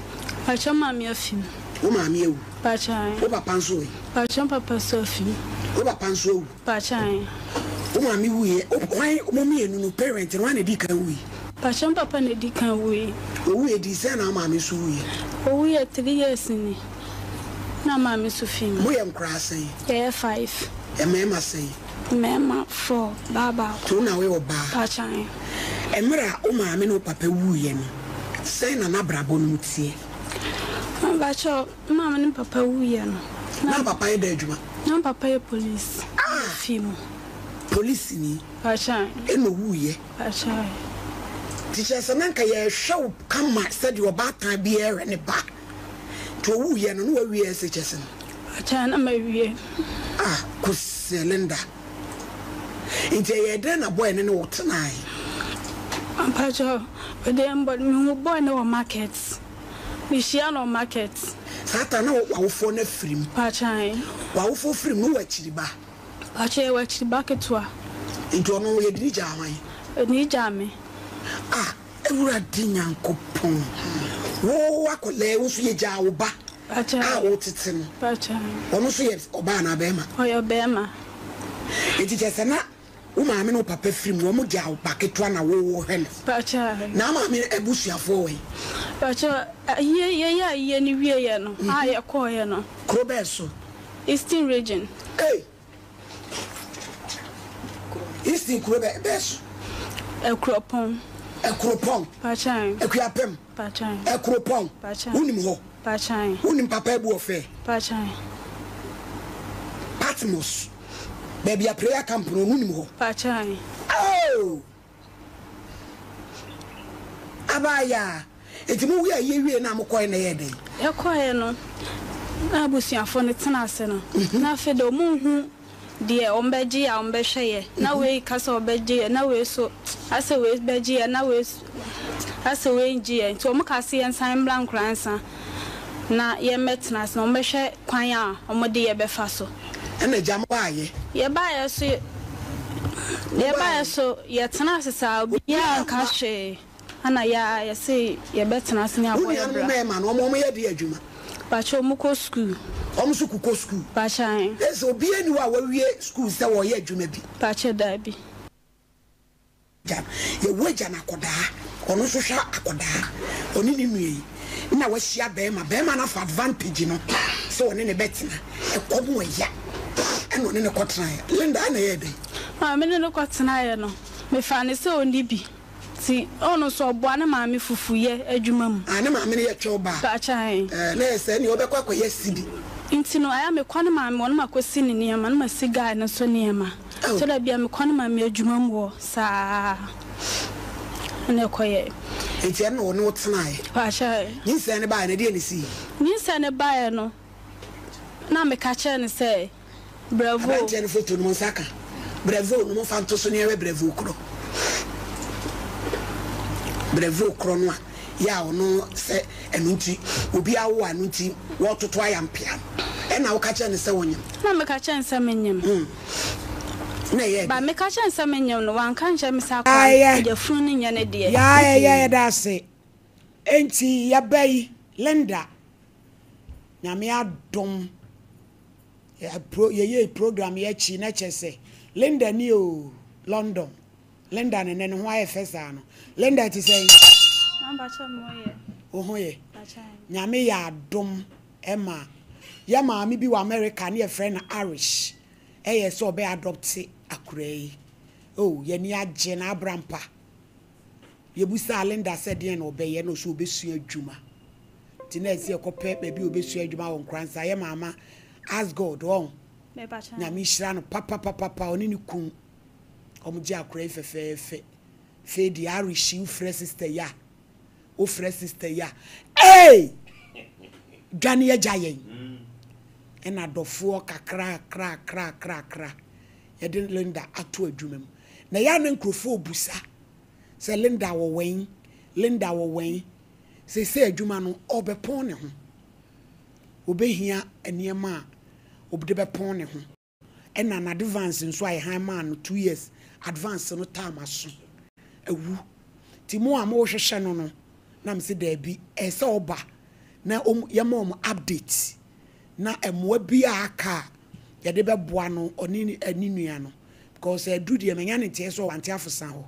Pakyɛ maame afi mu. Wo maame awu? Pakyɛ ae. Wo papa nso wɔ he? Pakyɛ papa nso afi mu. Wo papa nso awu? Pakyɛ ae. Wo maame wuiɛ, hwan, mo mmienu no parent no, hwan na ɛdii kan wui? Pakyɛ me papa na ɛdi kan wui. Ɔwuiɛ dii sɛn na wo maame nso wuiɛ? Ɔwuiɛ three years ni na maame nso fii mu. Moyɛ nkoraa sɛn? Yɛyɛ five. Mmarima sɛn? Mmarima four, baa baako. Nti wo na woyɛ ɔbaa? Pakyɛ ae. Mmerɛ a wo maame ne wo papa wuiɛ no, sɛn na n'abrabɔ no mu teɛ? Mpakyɛ, me maame ne me papa wuiɛ no. Na wo papa yɛ dɛn adwuma? Na me papa yɛ police. Ah! Fie mu. Polisini? Pakyɛ ae. Ɛna owuiɛ? Pakyɛ ae. Nti kyerɛ sɛ na nka yɛrehwɛ wo kama sɛdeɛ ɔbaatan biara hwɛ ne ba. Nti owuiɛ no, na wawie SHS no? Pakyɛ ae, na mawie. Ah, Kosɛ Linda. Nti ɛyɛɛ dɛn na boy no ne wo tenae? Mpakyɛ, ɔdeɛ mbɔ, mehu boy no wɔ market. Mehyia no wɔ market. Saa ta na w'awofoɔ no afiri mu? Pakyɛ ae. W'awofoɔ firi mu no wɔ akyiri ba? Pakyɛ yɛwɔ akyiri ba ketewa. Nti ɔno yɛde ne gyaa hwan? Yɛde ne gyaa me. Ah Awurade Nyankopɔn, wo akwadaa yi wo nso yɛgyaa wo ba a wotete no, ɔno nso yɛ ɔbaa anaa bɛrima? Ɔyɛ ɔbɛrima. Nti kyerɛ sɛ na wo maame ne wo papa firi mu, wɔn gyaa wo ba ketewa na wo wohwɛ no. Na wo maame abusuafoɔ wɔ he? Pakyɛ, ayie, yɛyɛ ayie no wieɛ no, a yɛkɔɔeɛ no. Kuro bɛn so? Eastern Region. Ei! Eastern kuro bɛ bɛn so? Akuropɔn. Akuropɔn. Pakyɛ. Akuapem. Pakyɛ. Akuropɔn. Pakyɛ. Wonim hɔ? Pakyɛ. Wonim Papa Abu Ɔfɛ? Pakyɛ. Patmos. Baabi a prayer camp no, wonim hɔ? Pakyɛ. Oh! Abaayaa, enti mo wiee ayie wiee na mokɔɛ na ɛyɛɛ dɛn? Yɛkɔeɛ no, na abusuafoɔ no tena ase no, na afei deɛ wɔnhu deɛ wɔbɛgye yɛ a wɔbɛhwɛ yɛ, na wei ka sɛ ɔbɛgye yɛ, na wei nso asɛ wei bɛgye yɛ, na wei nso asɛ wei ngye yɛ, nti wɔkaa sɛ yɛnsan mmra Nkoransa na yɛmmɛtena ase na wɔbɛhwɛ kwan a wɔde yɛ bɛfa so. Ɛna agya mo baayɛ. Yɛbaeɛ so yɛbaeɛ so yɛtenaa ase saa obiara anka hwee ɛna yɛ ara yɛse yɛbɛtena ase ne Wo abɔ yɛ nuanom bra. mmarima no wɔn wɔn yɛ deɛ adwuma? Pakyɛ wɔn kɔ sukuu. Wɔn nso kokɔ sukuu? Pakyɛ ae. Ɛsɛ obiara nni hɔ a wawie sukuu sɛ ɔreyɛ adwuma bi? Pakyɛ daabi. Agya no, yɛwo agya no akɔdaa, ɔno nso hwɛ akɔdaa, ɔne ne nua yi na wahyia bɛɛma, bɛɛma no afa advantage no sɛ ɔne no bɛtena, ɛkɔm ɛya ɛna ɔne no kɔtenaeɛ. Linda ɛna ɛyɛɛ dɛn? Maame ne no kɔtenaeɛ no, mefaa no sɛ ɔnni bi. Nti ɔno nso ɔboa ne maame fufuyɛ adwuma mu. Ah ne maame no yɛ twɛw baa. Pakyɛ ae. Ɛɛ na ɛyɛ sɛ ɛneɛ ɔbɛkɔ akɔyɛ sidi. Nti no ɛyɛ a mekɔ ne maame hɔ na makɔsi ne nneɛma na masi guy no nso nneɛma. Oh. Tɔ da bi a mekɔ ne maame adwuma mu hɔ saa na ɛkɔyɛɛ. Nti ɛno na ɔne wo tenaeɛ? Pakyɛ ae. Nyinsɛn no baeɛ no ɛdeɛn na ɛsiiɛ? Nyinsɛn no baeɛ no na meka kyerɛɛ no sɛ. Bravo. Abranteɛ no photo no mo nsa ka. Bravo no mo fa nto so ne yɛhwɛ bravo korɔ. Bravo korɔ no a yɛ a ɔno sɛ ɛno nti obi awo a ɛno nti wɔtoto ayampea no ɛna woka kyerɛ no sɛ wonyem. Na meka kyerɛ no sɛ menyem. Mm. Na ɛyɛ Ba dɛ. meka kyerɛ no sɛ menyem no wanka nkyerɛ me sɛ akwadaa Yaayɛ no yafunu no nyɛ ne deɛ. yaayɛ yɛda ase. Enti yɛba yi Linda Nyame adom yɛyɛɛ program yi akyi na kyerɛ sɛ Linda ni o London Linda ne nɛ ne ho ayɛ fɛ saa no Linda te sɛn? Wo ho yɛ? Nyame yɛ adom ma yɛ maame bi wɔ America ne yɛfrɛ no Arish ɛyɛ sɛ ɔbɛ adopte akoraa yi oh yɛni agye na abrampa yɛbusaa Linda sɛ deɛn na ɔbɛyɛ na ɔsɛ ɔbɛsua adwuma Nti na ɛsɛ yɛkɔpɛ baabi a ɔbɛsua adwuma wɔ Nkoransa. Yɛ maama ask God wɔn. Nyame nhyira no papapapapa ɔne ne kun. Wɔn gye akora yi fɛfɛɛfɛ. Fei deɛ arehyi wofrɛ sister yi a wofrɛ sister yi a ei dwane agya yɛn. Ɛna adɔfoɔ kakra kra kra kra kra yɛde Linda ato adwuma mu. Na ɛyɛ a na nkurɔfoɔ rebusa sɛ Linda wɔ wɛn, Linda wɔ wɛn. Seesei adwuma no ɔrebɛpɔn ne ho. Ɔbɛhia nneɛma a ɔde bɛpɔn ne ho. Ɛna n'advance nso a yɛhan maa no 2 years advance no time aso awu. Nti mo a mohwehwɛ no no, na mese daabi, ɛyɛ sɛ ɔba na yɛma wɔn update na mmoa bi a aka a yɛde bɛboa no ɔne ne nua no because aduru deɛ manya ne nteɛ sɛ ɔwante afosa hɔ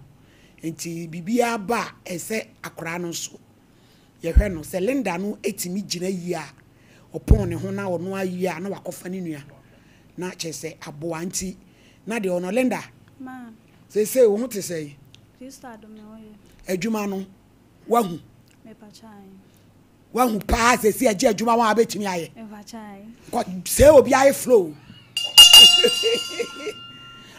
nti biribiara ba a ɛsɛ sɛ akwaraa no nso yɛhwɛ no sɛ Linda no tumi gyina yie a ɔpɔn ne ho na ɔno ayie a na wakɔfa ne nua na kyerɛ sɛ aboa nti na deɛ ɔno Linda Ma. Seesei wo ho te sɛn? Kristo adom me ho yɛ. Adwuma no wahu? Mepa kyɛw. Wahu paa sɛsi agye adwuma wɔn a bɛtumi ayɛ. Mepa kyɛw. Kɔ sɛ obi ayɛ flow.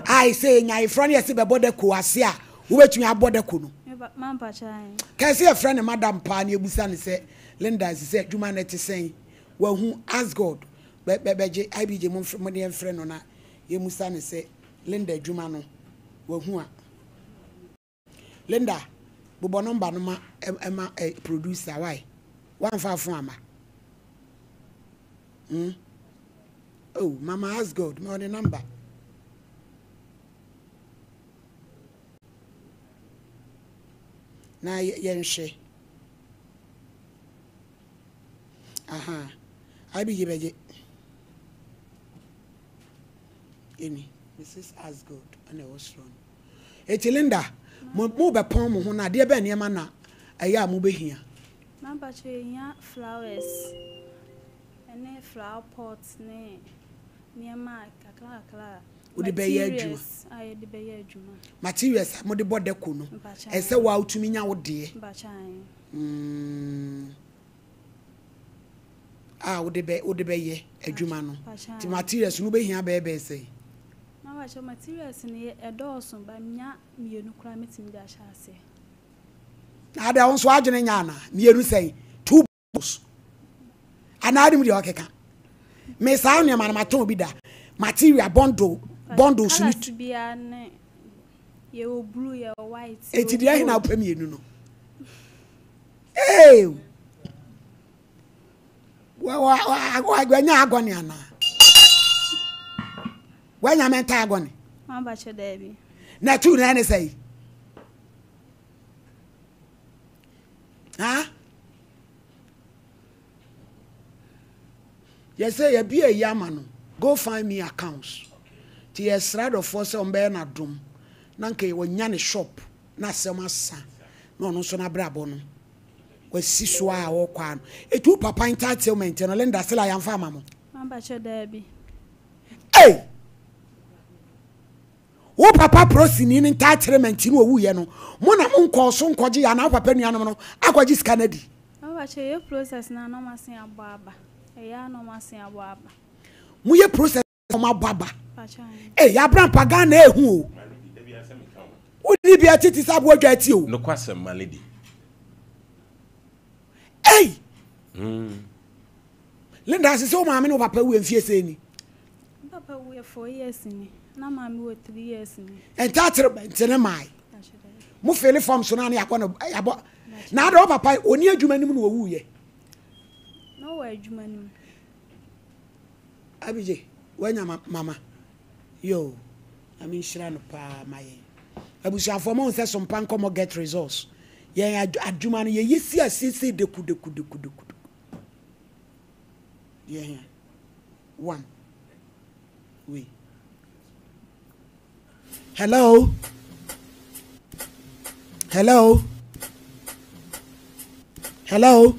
Ai sɛ nyaeforɔ no yɛse bɛbɔ dako ase a wobɛtumi abɔ dako no. Mampa kyɛw. Kɛse yɛfrɛ ne madam paa ne ebusa ne sɛ Linda si sɛ adwuma no te sɛn wahu ask God bɛ bɛ bɛgye IBJ mo mfrɛ mo de yɛmfrɛ no na yɛmusa ne sɛ Linda adwuma no wahu a. Linda bobɔ number no ma ɛma ɛ producer why wamfa phone ama hmm oh mama ask God ma ɔne number. Na yɛnhwɛ aha IBJ bɛgye ɛni Mrs. Asgold ɛna ɛwɔ soro no. Eti Linda, mo mo bɛpɔn mo ho no adeɛ bɛn nneɛma na ɛyɛ a mobɛhia? Mampakyɛ yɛhia flowers ɛne flower pot ne nneɛma kakra kakra a Wode bɛyɛ adwuma. Materials a yɛde bɛyɛ adwuma. Materials a mode bɔ deco no, Mpakyɛ ɛsɛ wo a wotumi nya wo deɛ. Mpakyɛ ae. A wode bɛ wode bɛyɛ adwuma no. Mpakyɛ Nti ae. materials no wobɛhia bɛyɛ bɛyɛ sɛn? Mampakyɛ materials no yɛ ɛdɔɔso ba menya mmienu koraa mɛtumi de ahyɛ aseɛ. Na adɛn wo nso w'adwene nyɛ anaa? Mmienu sɛn? Two bottles. Anaa anim deɛ ɔkeka. Me saa nneɛma no matɔn bi da. Material bundle bundles no. Colours biara ne yɛwɔ blue yɛwɔ white. Eti deɛ ɛhe na wopɛ mmienu no? Ee! Wanya agɔne anaa? Wanya mental agɔne? Mampakyɛ daabi. Na tu na ɛne sɛ yi? Ha? Yɛsɛ yɛbi ayi ama no. Go find me accounts. Nti yɛsrɛ adɔfoɔ sɛ ɔmbɛyɛ no adom na nka wanya ne shop na asɛm asa na ɔno nso n'abrabɔ no wasi so a ɔkɔ ano. Etu papa entitlement no Linda sila yɛmfa ama mo. Mampakyɛ daabi. Ei! Wo papa prosini no entitlement no owuiɛ no, mo na mo nkɔɔ so nkɔgye yɛ anaa wo papa nuanom no akɔgye sika no adi? Mampakyɛ yɛ process no a na ɔmo asen abɔ aba. Ɛyɛ a na ɔmo asen abɔ aba. Moyɛ process na ɔmo abɔ aba. Ei Abrampa Ghana ehu o. Wonni bi ɛte te sɛ aboa dwa ti o. Nokwasɛm ma lady. Ei! Linda ase sɛ wo maame ne wo papa wu mfie sɛn ni? Me papa wuiɛ 4 years ni, na maame wɔ 3 years ni. Entitlement ne mae. Mo fele form so na ne yakɔ no yabɔ. Na ada wo papa oni adwuma nim na owuiɛ. Na ɔwɔ adwuma nim. Abigye, wanya mama. Yo, Nyame nhyira no paa ma yɛn. Abusuafoɔ mo sɛ sompa nkɔmɔ get results. Yɛn adwuma no yɛyɛ si asiesie deku deku deku deku. Deɛ hia. One. Wei. Hello. Hello. Hello.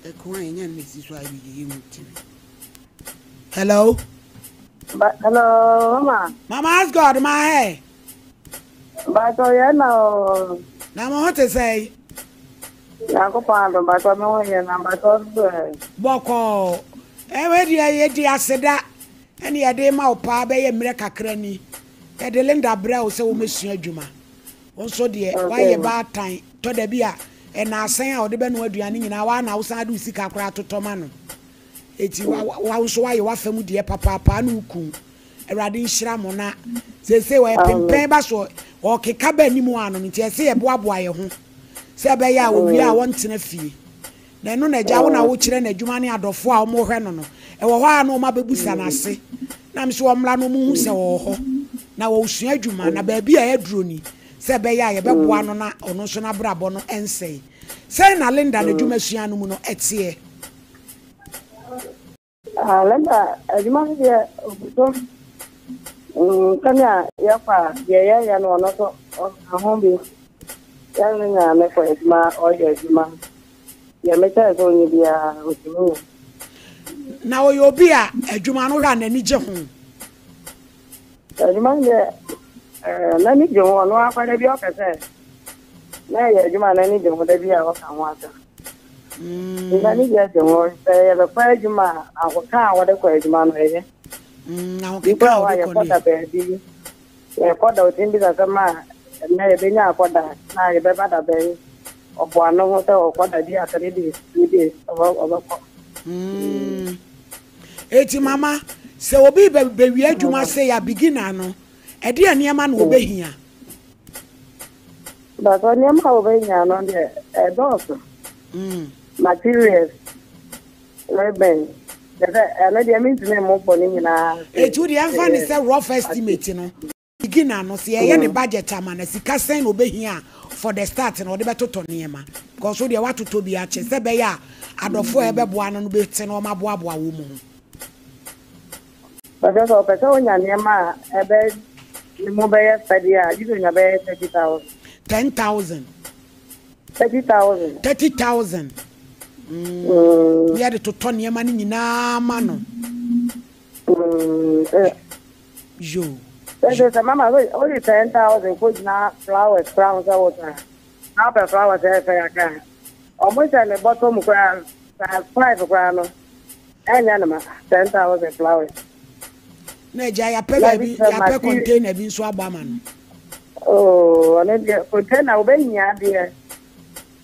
Ɛko a yɛnya no si so a yɛyɛ mu tiri. Hello. Ba hello, mama. Mama ask God, ma hey. Ba to yɛ na o. Na mo ho te sɛn? Nyankopɔn adom, mpakyɛw me ho yɛ na mpakyɛw nso ɛ? Bɔkɔɔ. Ɛwei deɛ yɛdi aseda ɛne yɛde ma wo paa bɛyɛ mmerɛ kakra ni. Yɛde Linda brɛ wo sɛ wommɛsua adwuma. Wo nso deɛ woayɛ baatan, tɔ da bi a ɛnaasan a ɔde bɛnoa aduane nyinaa woa na wosan de wo sika koraa totɔ ma no. Eti wo nso woayɛ w'afa mu deɛ papaapa ne wo kun. Awurade nhyira mo na seesei ɔyɛ pempɛn ba so ɔkeka ba anim ano no nti ɛsɛ yɛboaboa yɛ ho sɛ ɛbɛyɛ a owie a wɔntena fie. Na ɛno na agya wo na wokyerɛ no adwuma ne adɔfoɔ a wɔhwɛ no no ɛwɔ hɔ a na wɔn abɛbusa no ase na me so wɔmmra na wɔn hu sɛ ɔwɔ hɔ na wɔresua adwuma na baabi a aduro ni sɛ ɛbɛyɛ a yɛbɛboa no na ɔno nso n'abrabɔ no ɛnsɛe. Sɛn na Linda n'adwuma sua no mu no ɛteɛ? Ah, Linda, adwuma no deɛ ɔgu so. Sɛnea yɛkɔ a, deɛ yɛyɛ no ɔno nso ɔka ho bi. Yɛne no nyinaa mekɔ adwuma, ɔyɛ adwuma. Deɛ mekyɛɛ sɛ ɔnyɛ biara, ɔtumi yɛ. Na ɔyɛ obi a adwuma no hwɛ a n'ani gye ho. Adwuma no deɛ, n'ani gye ho. Ɔno ara koraa da bi ɔpɛ sɛ na ɛyɛ adwuma a n'ani gye ho da bi a ɔka ho asɛm. Mm. N'ani gye gye ho. Sɛ yɛbɛkɔ adwuma a, ahoka a wɔde kɔ adwuma no ɛyɛ. Mm, ahokeka a wɔde kɔ no yɛkɔda baabi, yɛkɔda otumi bisa sɛ ma ɛnɛ yɛbɛnya akɔda na yɛbɛba da bɛn. Ɔboa no ho sɛ ɔkɔda bi a 3 days, 2 days ɔbɛkɔ. Mm. Eti mama, sɛ obi bɛwie adwuma sɛ ya beginner no, ɛdeɛ nneɛma na ɔbɛhia? But nneɛma a wɔbɛhia no deɛ ɛdɔɔso. Materials, ribbon, kyerɛ sɛ ɛno deɛ mentumi mmobɔ ne nyinaa. Eti wo deɛ ɛmfa ne sɛ rough estimate no, beginner no, sɛ yɛyɛ ne budget ama no a, sika sɛn na ɔbɛhia for the start na ɔde bɛtotɔ nneɛma? Because wo deɛ woatotɔ bi akyɛ sɛ ɛbɛyɛ a adɔfoɔ a ɛbɛboa no no bɛte na wɔaboaboa wɔn ho. Ɔsɛ sɛ ɔpɛ sɛ onya nneɛma a ɛbɛ ne mu bɛyɛ fɛ deɛ a, gye sɛ onya bɛyɛ 30,000. 10,000. 30,000. 30,000. Mm. Yɛ de totɔ nneɛma no nyinaa ma no. Mm. Eh. Yo. Sɛ sɛ mama wode 10,000 kɔ gyina flowers koraa ho sɛ wotɔn a, na wopɛ flowers ɛyɛ fɛ kakra a, ɔmo hyɛ ne bɔtɔ mu koraa size 5 koraa no. Ɛnyɛ no ma 10,000 flowers. Na agya yɛapɛ baabi yɛapɛ container bi nso abɔ ama no. Oh, ɔno deɛ container wobɛhia deɛ.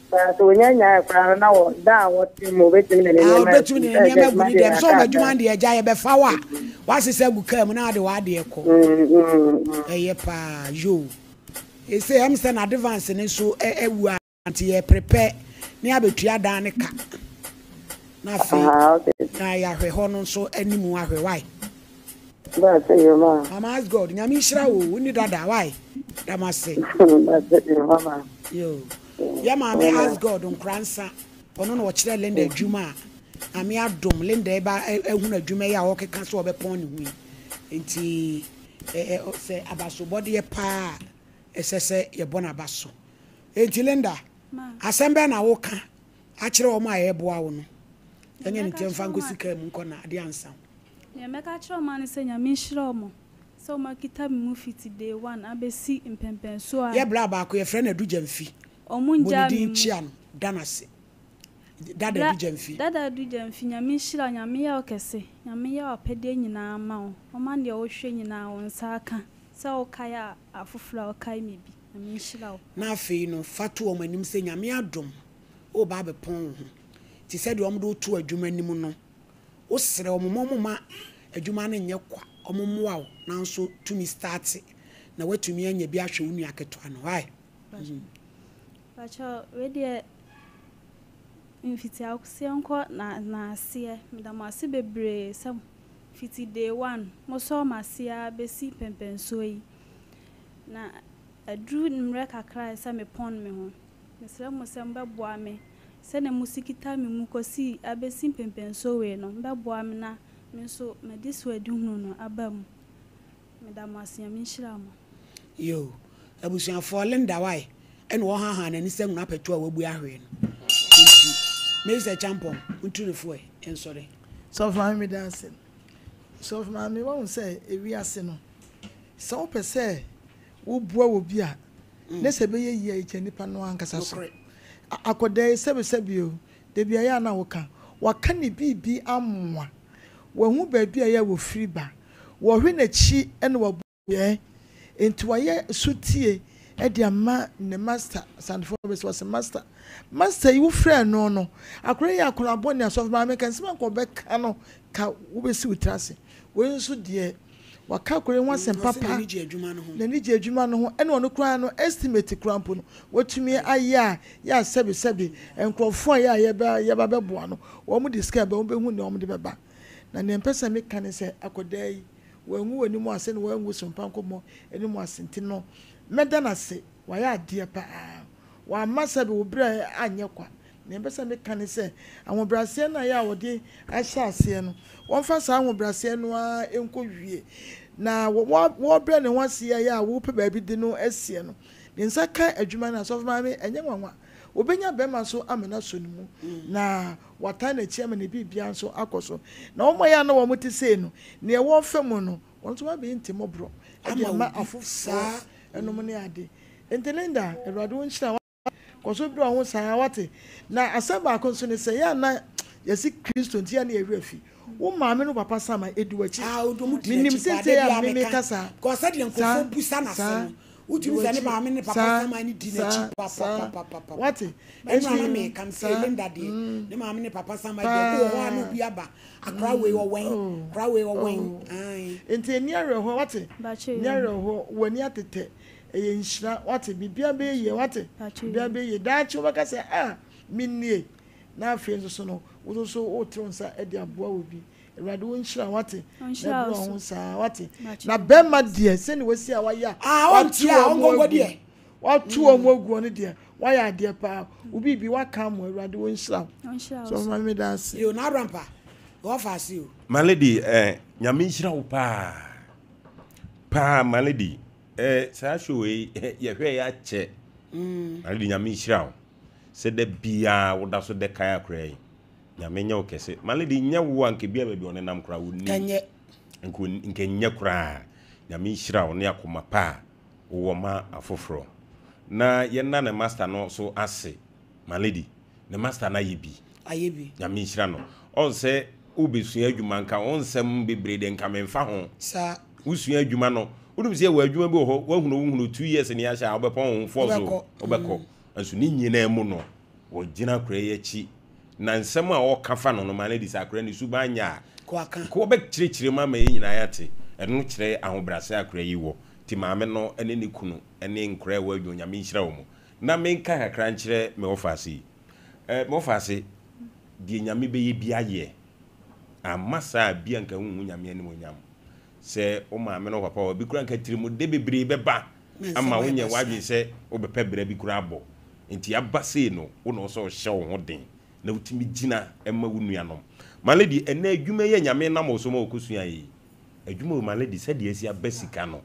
Sɛ wonya nyae koraa no na wɔ da a wɔte mu wobɛtumi de ne ah, nneɛma wobɛtumi de ne nneɛma agu ne dɛm sɛ ɔma adwuma deɛ agya yɛbɛfa wo a woasesa agu kaa mu na wode w'adeɛ kɔ. Ɛyɛ paa yoo. Ɛsɛ ɛm sɛ na advance no nso awu a. Nti yɛ prepare ne abɛtua dan ne ka na afei na yɛahwɛ hɔ no nso anim ahwɛ why. Mama ask God nyame nhyira wo wo ni dada why da mo ase. Yo yɛ maame ask God nkora nsa ɔno na ɔkyerɛ Linda adwuma a nyame adom Linda ɛba ehunu adwuma yi a ɔkeka so ɔbɛpɔn ne ho yi nti sɛ abasobɔdeɛ paa ɛsɛ sɛ yɛbɔ n'aba so. Enti Linda, asɛm bɛn na woka akyerɛ wɔn a ɛreboa wo no? Yɛnyɛ no ntɛm mfa nkɔsi kaa mu nkɔ na adeɛ ansa wo. Nea mɛka akyerɛ wɔn ara ne sɛ Nyame nhyira wɔn sɛ wɔn akita me mu fiti day one abɛsi mpɛnpɛnsoɔ a. Yɛ bra baako yɛfrɛ no Adu Gyamfi. Wɔn Bɔ ne ngyaa me din mu. kyia no, da no ase. Dada Bra Adu Gyamfi. Dada Adu Gyamfi, Nyame nhyira wo, Nyame yɛ wo kɛse, Nyame yɛ w'apɛdeɛ nyinaa ma wo, ɔma deɛ wohwɛ nyinaa wo nsa aka, sɛ wokae a afoforɔ a wokae me bi. Nyame nhyira wo. Na afei no fa to wɔn anim sɛ Nyame adom woreba abɛpɔn wo ho, te sɛ deɛ wɔde wo to adwuma no mu no, wo srɛ wɔn ma wɔn mma adwuma no nyɛ kwa, wɔn mmoa wo na wo nso tumi starte na woatumi anya bi ahwɛ wo nua ketewa no, why? Pakyɛ wei deɛ mfitiaseɛ nkɔ na naaseɛ meda mo ase bebree sɛ fiti day one mosɔɔ m'ase ara bɛsi pɛmpɛnsoɔ yi Na aduru mmerɛ kakra a ɛsɛ sɛ mepɔn me ho. Mesrɛ mo sɛ mobɛboa me sɛdeɛ mosi kita me mu kɔsi abɛsi mpɛnpɛnsoɔ wei no, mobɛboa me na me nso m'adisoadihunu no aba mu. Meda mo ase, Nyame nhyira mo. Yoo abusuafoɔ Linda wai ɛna ɔhahaa n'ani sɛ nwunu apɛto a wabue ahwee no nti Mese Kyampɔn montu no fo ɛ yɛnsɔre. Sɔfo maame meda ase. Sɔfo maame wahu sɛ ewiase no sɛ wopɛ sɛ woboa obi a. Na sɛ ɛbɛyɛ yie a, ɛgyina nipa no ankasa so. Akwadaa yi, sɛbesɛbe o, da bi a ɛyɛ a na woka, waka ne biribi amoa, wahu baabi a ɛyɛ a wɔfiri ba, wɔhwɛ n'akyi na wabu yɛ, enti wayɛ sotie de ama ne master, Asantefoɔ bɛsɛ wɔse master, master yi wofrɛɛ no no, akwadaa yi yɛ akwadaa bɔne, asɔfo maame ka nsɛm a nka ɔbɛka no, ka wobɛsi wo tiri ase, wei nso deɛ Waka akwadaa yi ho asɛm papa. N'ani gye adwuma no ho. N'ani gye adwuma no ho. Ɛna ɔno koraa no estimate koraa mpo no watumi ayɛ a yɛ a sɛbe sɛbe nkurɔfoɔ a yɛ a yɛba yɛba bɛboa no wɔn de sika ba wɔn bɛhu nea wɔn de bɛba. Na nea mpɛ sɛ meka ne sɛ akwadaa yi wangu w'anim ase na wangu Sompa Nkɔmmɔ anim ase nti no mɛda no ase wayɛ adeɛ paa. Wamma sɛbe wo brɛ anyɛ kwa. Nea mepɛ sɛ meka ne sɛ, ahobrɛaseɛ no a ɛyɛ a wɔde ahyɛ aseɛ no, wɔmfa saa ahobrɛaseɛ no ara nkɔwie. Na wɔrebrɛ ne ho ase yi a ɛyɛ a wopɛ baabi de no asie no, ne nsa ka adwuma no a, Sɔfo Maame, ɛnyɛ nwanwa. Wɔbɛnya barima nso ama no asɔ ne mu, na wataa n'akyi ama ne biribiara nso akɔ so. Na wɔn a ɛyɛ a na wɔte sei no, nea wɔrefa mu no, wɔn nso wɔabɛyɛ ntimmɔborɔ de ama afoforɔ nom ne ade. Enti Linda, Awurade wo nhyira wo. Kɔ so brɛ wo ho saa, woate? Na asɛm baako nso ne sɛ, yɛ a na yɛse Kristo nti yɛ a na yɛn werɛ fi. Wo maame ne wo papa sama edi w'akyi. Ah, ɔdɔ mu di Menim n'akyi paa. Da seesei a biara me meka. meka saa. Because sɛdeɛ Saa, nkurɔfoɔ bisa no ase saa, no, di wotumi sɛ ne w'akyi. maame ne papa Saa, sama no di saa, n'akyi saa. papapapapapa. Woate? Ɛno a na Enti, meka no sɛ saa, Linda deɛ, mm, ne maame ne papa sama deɛ, obi wɔ hɔ a na paa. obi aba, akora wei ɔwɛn, Oh, akora wei ɔwɛn, oh. ae. Enti nni awerɛhoɔ, woate? Bakyɛ Nni yoo. awerɛhoɔ, w'ani atetɛ. Ɛyɛ nhyira, wate, biribiara bɛyɛ yie, wate, Pakyɛ biribiara yoo. bɛyɛ yie. Daakye wobɛka sɛ, ah, me nie. Na afei nso so no, wo nso so woreto wo nsa de aboa obi. Awurade wo nhyira, wate, na Ɔnhyira ɛbrɛ wo wo so. ho saa, wate. Pakyɛ Na yoo. bɛrima deɛ, sɛnea wasi a wayɛ a, Ah, wato ɔntie a, wɔn ɔnkɔnkɔ agu, deɛ. wato wɔn agu no deɛ, wayɛ adeɛ paa. Wo biribi waka ama Awurade wo nhyira wo. Ɔnhyira wo So so. ɔma me da ase. Yo, na Arampa, wɔfa ase o. My lady, eh, Nyame nhyira wo paa. Paa, my lady. Eh, saa show yi yɛhwɛ yɛ akyɛ. Mm. Ade de nyame nhyira wo. Sɛ da biara woda so dɛ kan akora yi. Nyame nyɛ wo kɛse. Male de nyɛ wo a nka bia baabi ɔnenam koraa wo nim. Ɛnyɛ. Nka nka nyɛ koraa. Nyame nhyira wo ne akoma pa a wowɔ ma afoforɔ. Na yɛnna ne master no so ase. My lady, ne master no ayɛ bi. Ayɛ bi. Nyame nhyira no. Ɔn sɛ wobɛsua adwuma nka wo nsɛm bebree deɛ nka memfa ho. Saa. Wosua adwuma no, wonim sɛ yɛwɔ adwuma bi wɔ hɔ, woahunu wohunu 2 years ne ahyɛ a wobɛpɔn wo ho force o, wobɛkɔ. Nso ne nyinaa mu no, wɔgyina akora yi akyi. Na nsɛm a ɔka fa no no ma no adi sɛ akora ne suban nyɛ a, Nka wɔbɛkyerɛkyerɛ mu ama yɛn nyinaa yɛate. Ɛno kyerɛ ahobrɛase a akora yi wɔ. Nti maame no ne ne kunu ne nkora a ɛwɔ adwuma, Nyame nhyira wɔn. Na menka kakra nkyerɛ me wɔfaase yi. Eh, me wɔfaase, deɛ Nyame bɛyɛ bi ayɛ. Amma saa a, bi a nka wonhu Nyame animuonyam. Sɛ wo maame ne wo papa wɔ hɔ, bi koraa nka tirimode bebree bɛba ama wonyɛ w'adwene sɛ wobɛpɛ bra bi koraa abɔ. Nti aba sei no, wo na ɔsɛ ɔhyɛ wo ho den na wotumi gyina ma wo nuanom. My lady, ɛnnɛ adwuma yi a Nyame nam wo so ma wokɔsuaeɛ yi, adwuma o my lady, sɛdeɛ asi aba sika no,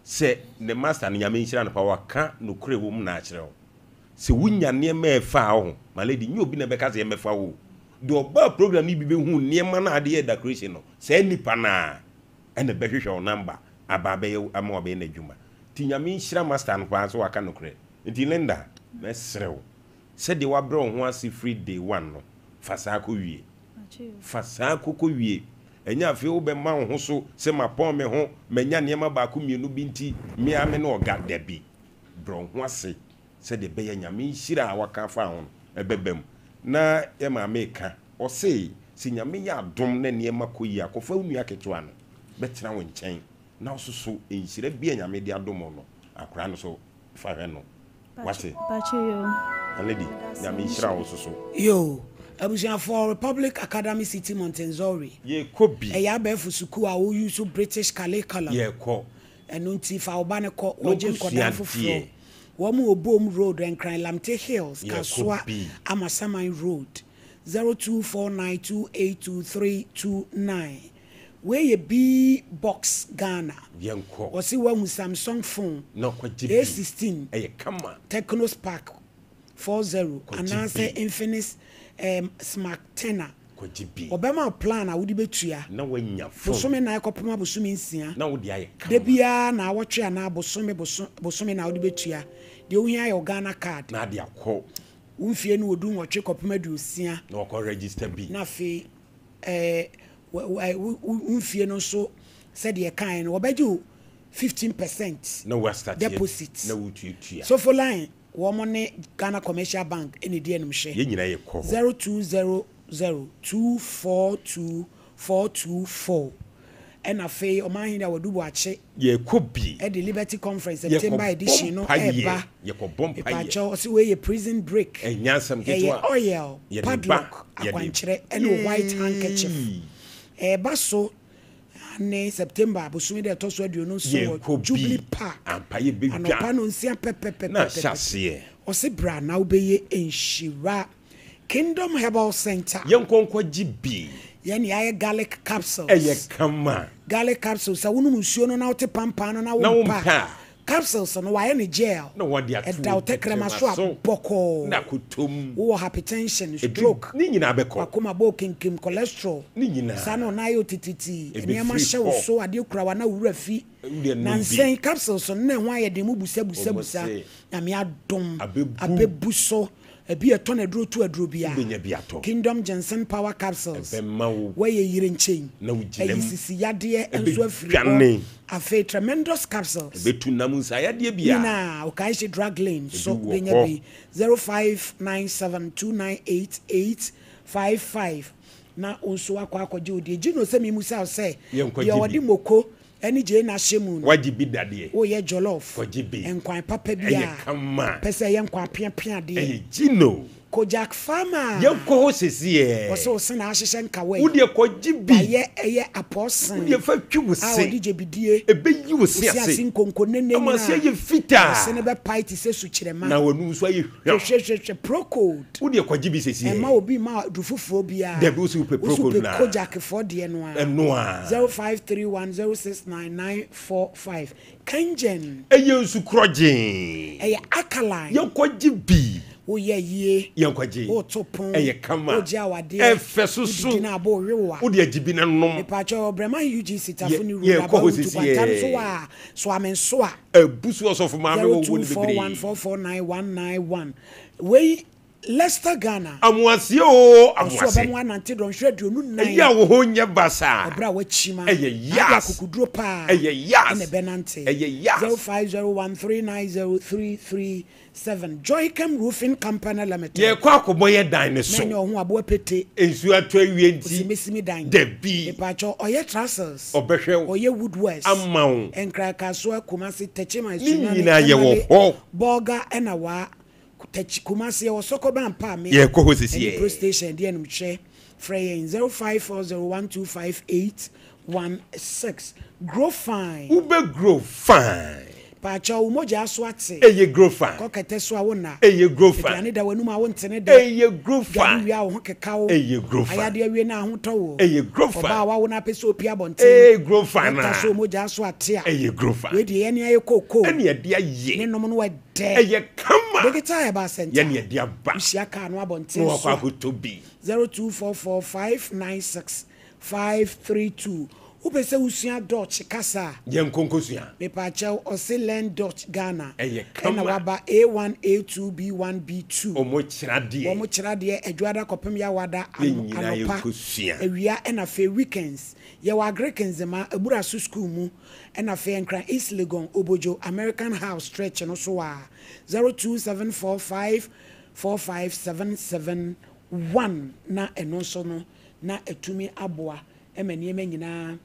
sɛ ne master no Nyame nhyira no pa, waka nokorɛ wɔ mu na akyerɛ wo. Sɛ wonya nneɛma a ɛfa a, ɔho, my lady, nyɛ obi na ɛbɛka sɛ yɛmmɛfa wo o. Deɛ ɔbaa program no bi bɛhuu nneɛma no a ade yɛɛ decoration no, saa nipa no ara ɛna ɛbɛhwehwɛ wo number aba abɛyɛ ama wabɛyɛ n'adwuma. Nti Nyame nhyira master no paa sɛ waka nokorɛ. Nti Linda, mɛsrɛ wo, sɛdeɛ wabrɛ wo ho ase firi day one no, fa saa kɔwie. Fa saa kɔ kɔwie. Ɛnyɛ afei wobɛma wo ho so sɛ mapɔn me ho, manya nneɛma baako mmienu bi nti, me ara me ne ɔga. Dabi. Brɛ wo ho ase sɛdeɛ ɛbɛyɛ Nyame nhyira a waka afa ho no ɛbɛba mu. Na yɛ maame reka, ɔse sɛ Nyame yɛ adom na nneɛma kɔ yie a, kɔfa wo nua ketewa no bɛtena wo nkyɛn na wo soso nhyira bi a Nyame de adom wo no, akwadaa no so fa hwɛ no. Wate? My lady, Nyame nhyira wo soso. Yoo, abusuafoɔ, Republic Academy City Montessori Yɛkɔ bi. ɛyɛ abɛɛfo sukuu a wo use British curriculum. Yɛkɔ. Ɛno nti fa wo ba no kɔ, Na wɔgye ɔkɔsua nkɔdaa foforɔ. adeɛ. Wɔn wɔ Boom Road, Nkran Lamte Hills, Yɛkɔ Kasoa, bi. Amasaman Road, 0249282329. Wei yɛ B Box Ghana. Yɛnkɔ. Wɔse woahu Samsung phone Na ɔkɔgye bi. A16, Ɛyɛ kama. Tecno Spark 40 Kɔgye anaasɛ bi. Infinix um, Smart 10 a. Kɔgye bi. Ɔbɛma wo plan a wode bɛtua. Na woanya phone. Bosome nan kɔpem abosome nsia. Na wode ayɛ Da kama. biara naawɔtwe anaa bosome boso bosome na wode bɛtua. Deɛ wohia yɛ wo Ghana card. Na ade akɔ. Wo mfie no wɔ du nwɔtwe kɔpem 60. Na wakɔ register bi. Na afei ɛɛ wo wo wo mfie no nso sɛdeɛ yɛkaeɛ no wɔbɛgye wo 15 percent Na woastarte deposit. na wotuatua. Sofoline wɔn ne Ghana Commercial Bank na ɛdi animhwɛ. Yɛn nyinaa yɛkɔ hɔ. 0200 242 424 ɛna afei Ɔmanhene a wadu Boakye. Yɛkɔ bi. Ɛde Liberty Conference September Yɛkɔbɔ edition no mpaeɛ. ɛreba. Yɛkɔbɔ mpaeɛ. Mepakyɛw ɔse wei yɛ prison break. Ɛnyɛ asɛm ketewa. Ɛyɛ oil, Yɛde ba, padlock, yɛde akwankyerɛ ɛne white handkerchief. Yee. Ɛreba so ne September bosome da ɛtɔ so 27 wɔ Yɛkɔ bi. Jubilee Park. Ampa yɛbɛdwa. Anɔpa nonsia Na ahyɛ pɛpɛpɛpɛpɛ. aseɛ. Ɔse bra na wobɛyɛ nhyira. Kingdom Herbal Center. Yɛnkɔ nkɔgye bi. Yɛn yɛayɛ garlic capsules. Ɛyɛ kama. Garlic capsules sɛ wonom nsuo no na wote pampan no na Na wompɛ wompɛ a, a. capsules no wɔayɛ no gel. Na wɔde ato Ɛda wo tɛkrɛma so a so. bɔkɔɔ. Na akotom. Wowɔ hypertension, Ebi stroke, ne nyinaa bɛkɔ. wakoma bɔ kinkim, cholesterol. Ne nyinaa. Saa na ɔnan ayɛ otititi. Ebɛfiri Nneɛma hyɛ wo hɔ. so, adeɛ kura wo a na wo werɛ fi. Wodeɛ nom bi. Nansa yi capsules no na ɛho ayɛ den mu busa busa Wɔn busa. se. Nyame adom. Abɛbu. Abɛbu so. Ebi ɛtɔ na aduro to aduro biara. Wobɛnya bi atɔ. Kingdom Ginseng Power Capsules. Ɛbɛma wo. Wɔyɛ yere nkyɛn. Na wogyina Ɛyi mu. sisi yadeɛ nso afiri hɔ. Ɛbɛdwane. Afei Tremendous Capsules. Ɛbɛtu nam nsayadeɛ biara. Nyinaa Okaishie Drug Lane so Ebi wɔ wobɛnya hɔ. bi. 0597298855 na wo nso wakɔ akɔgye wo deɛ. Gino sɛ memusa wo sɛ Yɛnkɔgye deɛ bi. ɔde moko ɛne gyeene ahyɛ mu no. Wagye bi dadeɛ. Woyɛ jollof. Kɔgye bi. Nkwan papa bi Ɛyɛ a. kama. Pɛ sɛ ɛyɛ nkwan piapia deɛ. Ɛyɛ Gino. Kojak Farmer. Yɛnkɔ hɔ sesiɛ. Wɔsɛ wo se na ahyehyɛ nkawa yi. Wodeɛ kɔgye bi. Wayɛ ɛyɛ apɔɔsen. Wodeɛ fa twi wo se. A ɔde gyebidie. Ɛbɛyi wo se Wo se ase. ase nkonko nene Ama nyinaa. se ayɛ fitaa. Wo se no bɛpae te sɛ sukyerɛma. Na w'anum nso ayɛ hwam. Hwɛ hwɛ hwɛ Procode. Wodeɛ kɔgye bi sesiɛ. Ɛmma obi mma aduru foforɔ biara. Dabi wo se wopɛ Wo se Procode wopɛ no a. Kojak foɔ deɛ no ara. Ɛno ara. 0531069945. Kangen. Ɛyɛ nsu korɔgyee. Ɛyɛ alkaline. Yɛnkɔgye bi. Woyɛ yie. Yɛnkɔgye. Woto pon. Ɛyɛ kama. Wogye awadeɛ. Ɛfɛ soso. Wodidi na abo wewa. Wode agye bi na nom. Mepakyɛ Ɔbrɛman UGC Tafo ne Yɛ Road yɛkɔ hɔ Abawo sisi Tukwanta nso yɛ. a Soame nso a. Abu so ɔsɔfo maame wɔ wo ne bebree. 0241449191 Wei Leicester Ghana. Amoaseɛ oo Ɔso amoase. ɔbɛmo anante dɔnhwere 24. Ɛyɛ a wo ho nyɛ basaa. Ɔbrɛ a wakyima. Ɛyɛ Na ade yas. akokoduro paa. Ɛyɛ yas. Ɛna ɛbɛnante. Ɛyɛ yas. 0501390337 Joycam Roofing Company Limited. Yɛkɔ akɔbɔ yɛ dan no so. Mɛnyɛ ɔho aboa pete. Nsuo atɔ awie nti. Osimesimi dan. Dabi. Mepakyɛw ɔyɛ trusses. Ɔbɛhwɛ wo. Ɔyɛ woodworks. Ama wo. Nkrakasoa Kumasi Techiman Ne Sunyani nyinaa yɛwɔ Tamale hɔ. Bolga ɛna waa Techi Kumasi yɛwɔ Sokoban Paame. Yɛkɔ hɔ sisi Ɛne yɛ. Pro Station deɛ nom hwɛ. Frɛ yɛn 0540125816. Grow fine. Wobɛ grow fine. Paakyɛw wo mogya so ate. Ɛyɛ grow fine. Kɔ kɛtɛ so a wo nna. Ɛyɛ grow fine. Aduane da w'anum a wo ntene dɛ. Ɛyɛ grow Dware fine. wie a wo ho keka wo. Ɛyɛ grow fine. Ayade awie na ahotɔ wo. Ɛyɛ grow fine. Ɔbaa a wawo na apɛ sɛ opie abɔnten. Ɛyɛ grow fine Dɔkta a. so mogya so ate a. Ɛyɛ grow fine. Wei deɛ yɛne ayɛ kookoo. Ɛne yɛde ayɛ. Ne nom no ɛdɛ. Ɛyɛ kama. Digital Herbal Center. Yɛne yɛde aba. Wohyia kaa no abɔnten Na wakɔ so a. akɔtɔ bi. 0244596532. Wopɛ sɛ wosua Dutch kasa a. Yɛn nkonkosua. Mepakyɛw ɔse Learn Dutch Ghana. Ɛyɛ Ɛna kama. waba A1 A2 B1 B2. Ɔmo kyerɛ adeɛ. Wɔn kyerɛ adeɛ Adwoada kɔpem Yawada Yɛn nyinaa anɔpa. yɛnkosua. Awia ɛna afei weekends. Yɛwɔ Agric Nzema, Aburaso School mu. Ɛna afei Nkran East Legon, Obojo, American House stretch no so a. 0274545771 na ɛno nso no na atumi aboa ɛma nneɛma nyinaa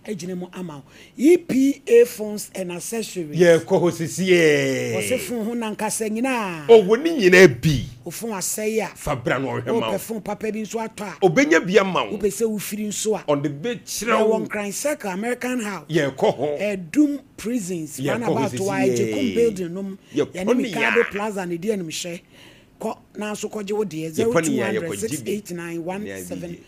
agyina mu ama wo. EPA phones and accessories. Yɛkɔ hɔ sisi yɛ. Wɔse phone ho nankasa nyinaa. Ɔwɔ ne nyinaa bi. Wo phone asɛe a. Fa bra na ɔhwɛ ma wo. Wopɛ phone papa bi nso atɔ a. Ɔbɛnya bi ama wo. Wopɛ sɛ wofiri nso a. Ɔde bɛkyerɛ wo. Yɛwɔ Nkran Circle, American House. Yɛkɔ hɔ. Ɛdum Prisons. Yɛkɔ hɔ Runabout sisi wɔ Agyekum yɛ. Building nom. Yɛkɔ Yɛne ne Mikado ya. Plaza ne di animhyɛ. Kɔ na nso kɔgye wo deɛ. Yɛkɔ ne ya, 0200 yɛkɔgye bi. 689 170.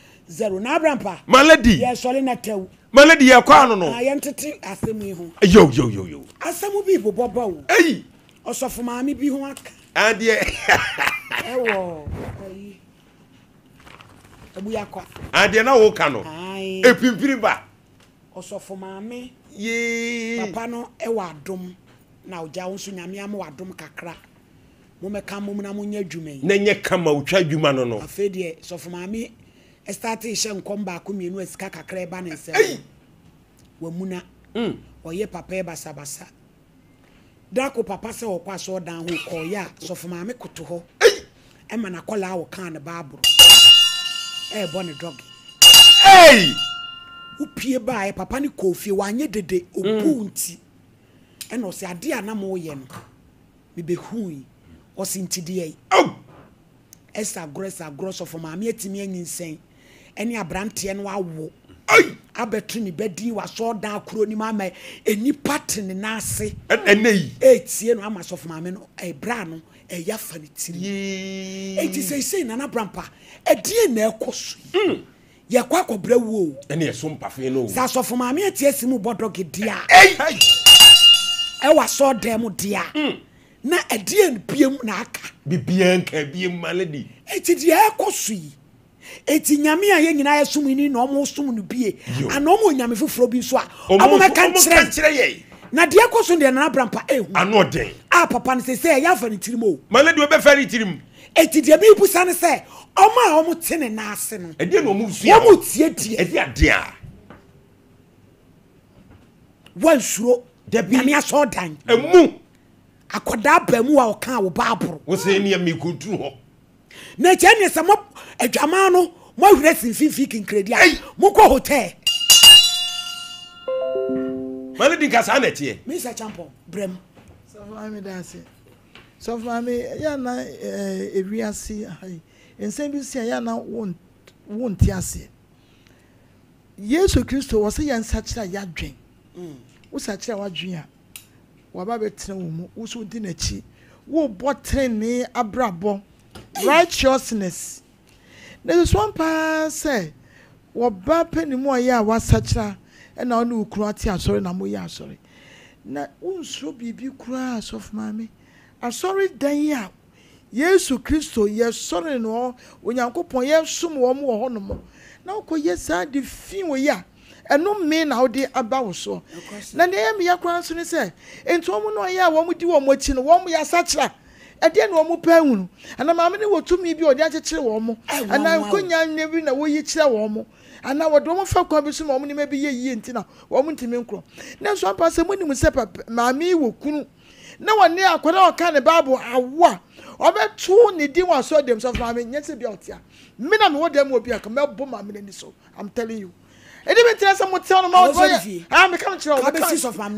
Na Abrampa. My lady. Yɛsɔre na tɛw. My lady yɛkɔ ano no. Ah, yɛntete asɛm yi ho. Yo yo yo yo. Asɛm bi bobɔ ba o. Eyi. Ɔsɔfo maame bi ho aka. Adeɛ. Ɛwɔ ayi. Abuakwa. Ah, deɛ na woka no. Ae. Epimpiri ba. Ɔsɔfo maame. Yee. Papa no wɔ adom na ogya wo nso Nyame ama wo adom kakra. Mommɛka mmom na monyɛ adwuma yi. Na nyɛ kama otwa adwuma no no. Afei deɛ sɔfo maame startee hyɛ nkɔm baako mmienu a sika kakra ɛba ne nsam no, wamuna. Ɔyɛ papa yi basabasa. Da ko papa sɛ ɔkɔ asɔɔdan hɔ ɔkɔɔyɛ a sɔfo maame koto hɔ ɛma n'akɔlaa a ɔkaa ne baaboro ɛɛbɔ ne dɔge. Wopie baeɛ papa no kɔɔ fie wanyɛ dede obuu nti ɛna ɔse adeɛ a na moyɛ no mebehui ɔse nti deɛ Ɛsɛ agorɔ ɛsɛ agorɔ sɔfo maame atumi anyinsɛn ɛne abranteɛ no awo abɛto ne ba din wɔ asɔɔdan koro no mu ama nnipa te ne nan ase ɛnɛ yi ɛretie no ama sɔfo maame no ɛbra no ɛyɛ afa ne tirim enti seisei Nana Brampa ɛdeɛn na ɛkɔ so yi hmm. yɛkɔ akɔbrɛ wuo o ɛne ɛso mpafe no o sɛ asɔfo maame ate asi mu bɔ dɔge deɛ a ɛwɔ asɔɔdan mu deɛ a hmm. Na ɛdeɛn biom na aka? Biribiara nka biom, my lady. Enti deɛ ɛrekɔ so yi, enti Nyame a yɛn nyinaa yɛsom yi na wɔsom no bie, anaa wɔn wɔ nyame foforɔ bi nso a, wɔn mmɛka nkyerɛ yɛn. Na deɛ ɛrekɔ so no deɛ, Nana Abrampah ɛhu. Ano ɔden. A papa no seesei ɛyɛ afa ne tirim o. My lady, ɔbɛfa ne tirim. Enti deɛ merebisa ne sɛ, wɔn a wɔte ne nan ase no, ɛdeɛn na wɔresua? Wɔretie deɛ? Ɛdeɛ adeɛ a? Wansuro. Dabi. Nyame asɔɔdan. Emu. Akɔdaa baa mu a ɔkaa wo baaboro. Wo sɛ nea mekoduru hɔ. Na ɛkyɛ neɛ sɛ mo adwaman no mo ahwiri asi mfimfini kinkredi a monkɔ hotel. Mane di nka saa na ɛteɛ. Misa Champon brɛ mu. Sɔfo maame da ase. Sɔfo maame yɛ ana ewiase ha yi nsɛm bi si a yɛ ana wo nte aseɛ. Yesu Kristo wɔ sɛ yɛn nsakyera yadwen. Wo sakyera wadwen a waba abɛtena wo mu, wo nso wodi n'akyi. Worebɔ trenee abrabɔ, righteousness. Na ɛsusuam paa sɛ wɔba pɛ ne mu ɔyɛ a wasakyera ɛna wo ne wo kunu ate asɔre na moyɛ asɔre. Na wonsuro biribi koraa sɔfo maame. Asɔre dan a Yesu Kristo, yɛsɔre no hɔ, Onyankopɔn, yɛsom wɔn wɔ hɔnom, na wokɔyɛ saa ade fi wei a, ɛno me na wode aba wo soɔ. Na nea ɛyɛ me ya koraa nso ne sɛ, enti wɔn no ɔyɛ a wɔdi wɔn akyi no, wɔn yɛ asakyera. Ɛdeɛn na wɔn pɛ ahunu? Anaa maame no wɔ tumi bi a ɔde akyekyere wɔn? Anaa nkonyaa bi na wɔyi kyerɛ wɔn? Anaa wɔde wɔn fa kwan bi so ma wɔn nneɛma bi yɛ yie nti na wɔn ntumi nkorɔ? Nanso ampa sɛ monim sɛ papa, maame yi wɔ kunu na wɔne akwadaa a ɔka ne Bible awo a, ɔbɛto ne din wɔ asɔre dɛm. Sɔfo maame, nyɛ sɛ bi a ɔte a. Me na mewɔ dɛm wɔ bi a, ka mɛbɔ maame n'ani so. I'm telling you. Ɛdi mi ntina sɛ mo te ɔno ma ɔyɛ. Ah, meka no kyerɛ wo.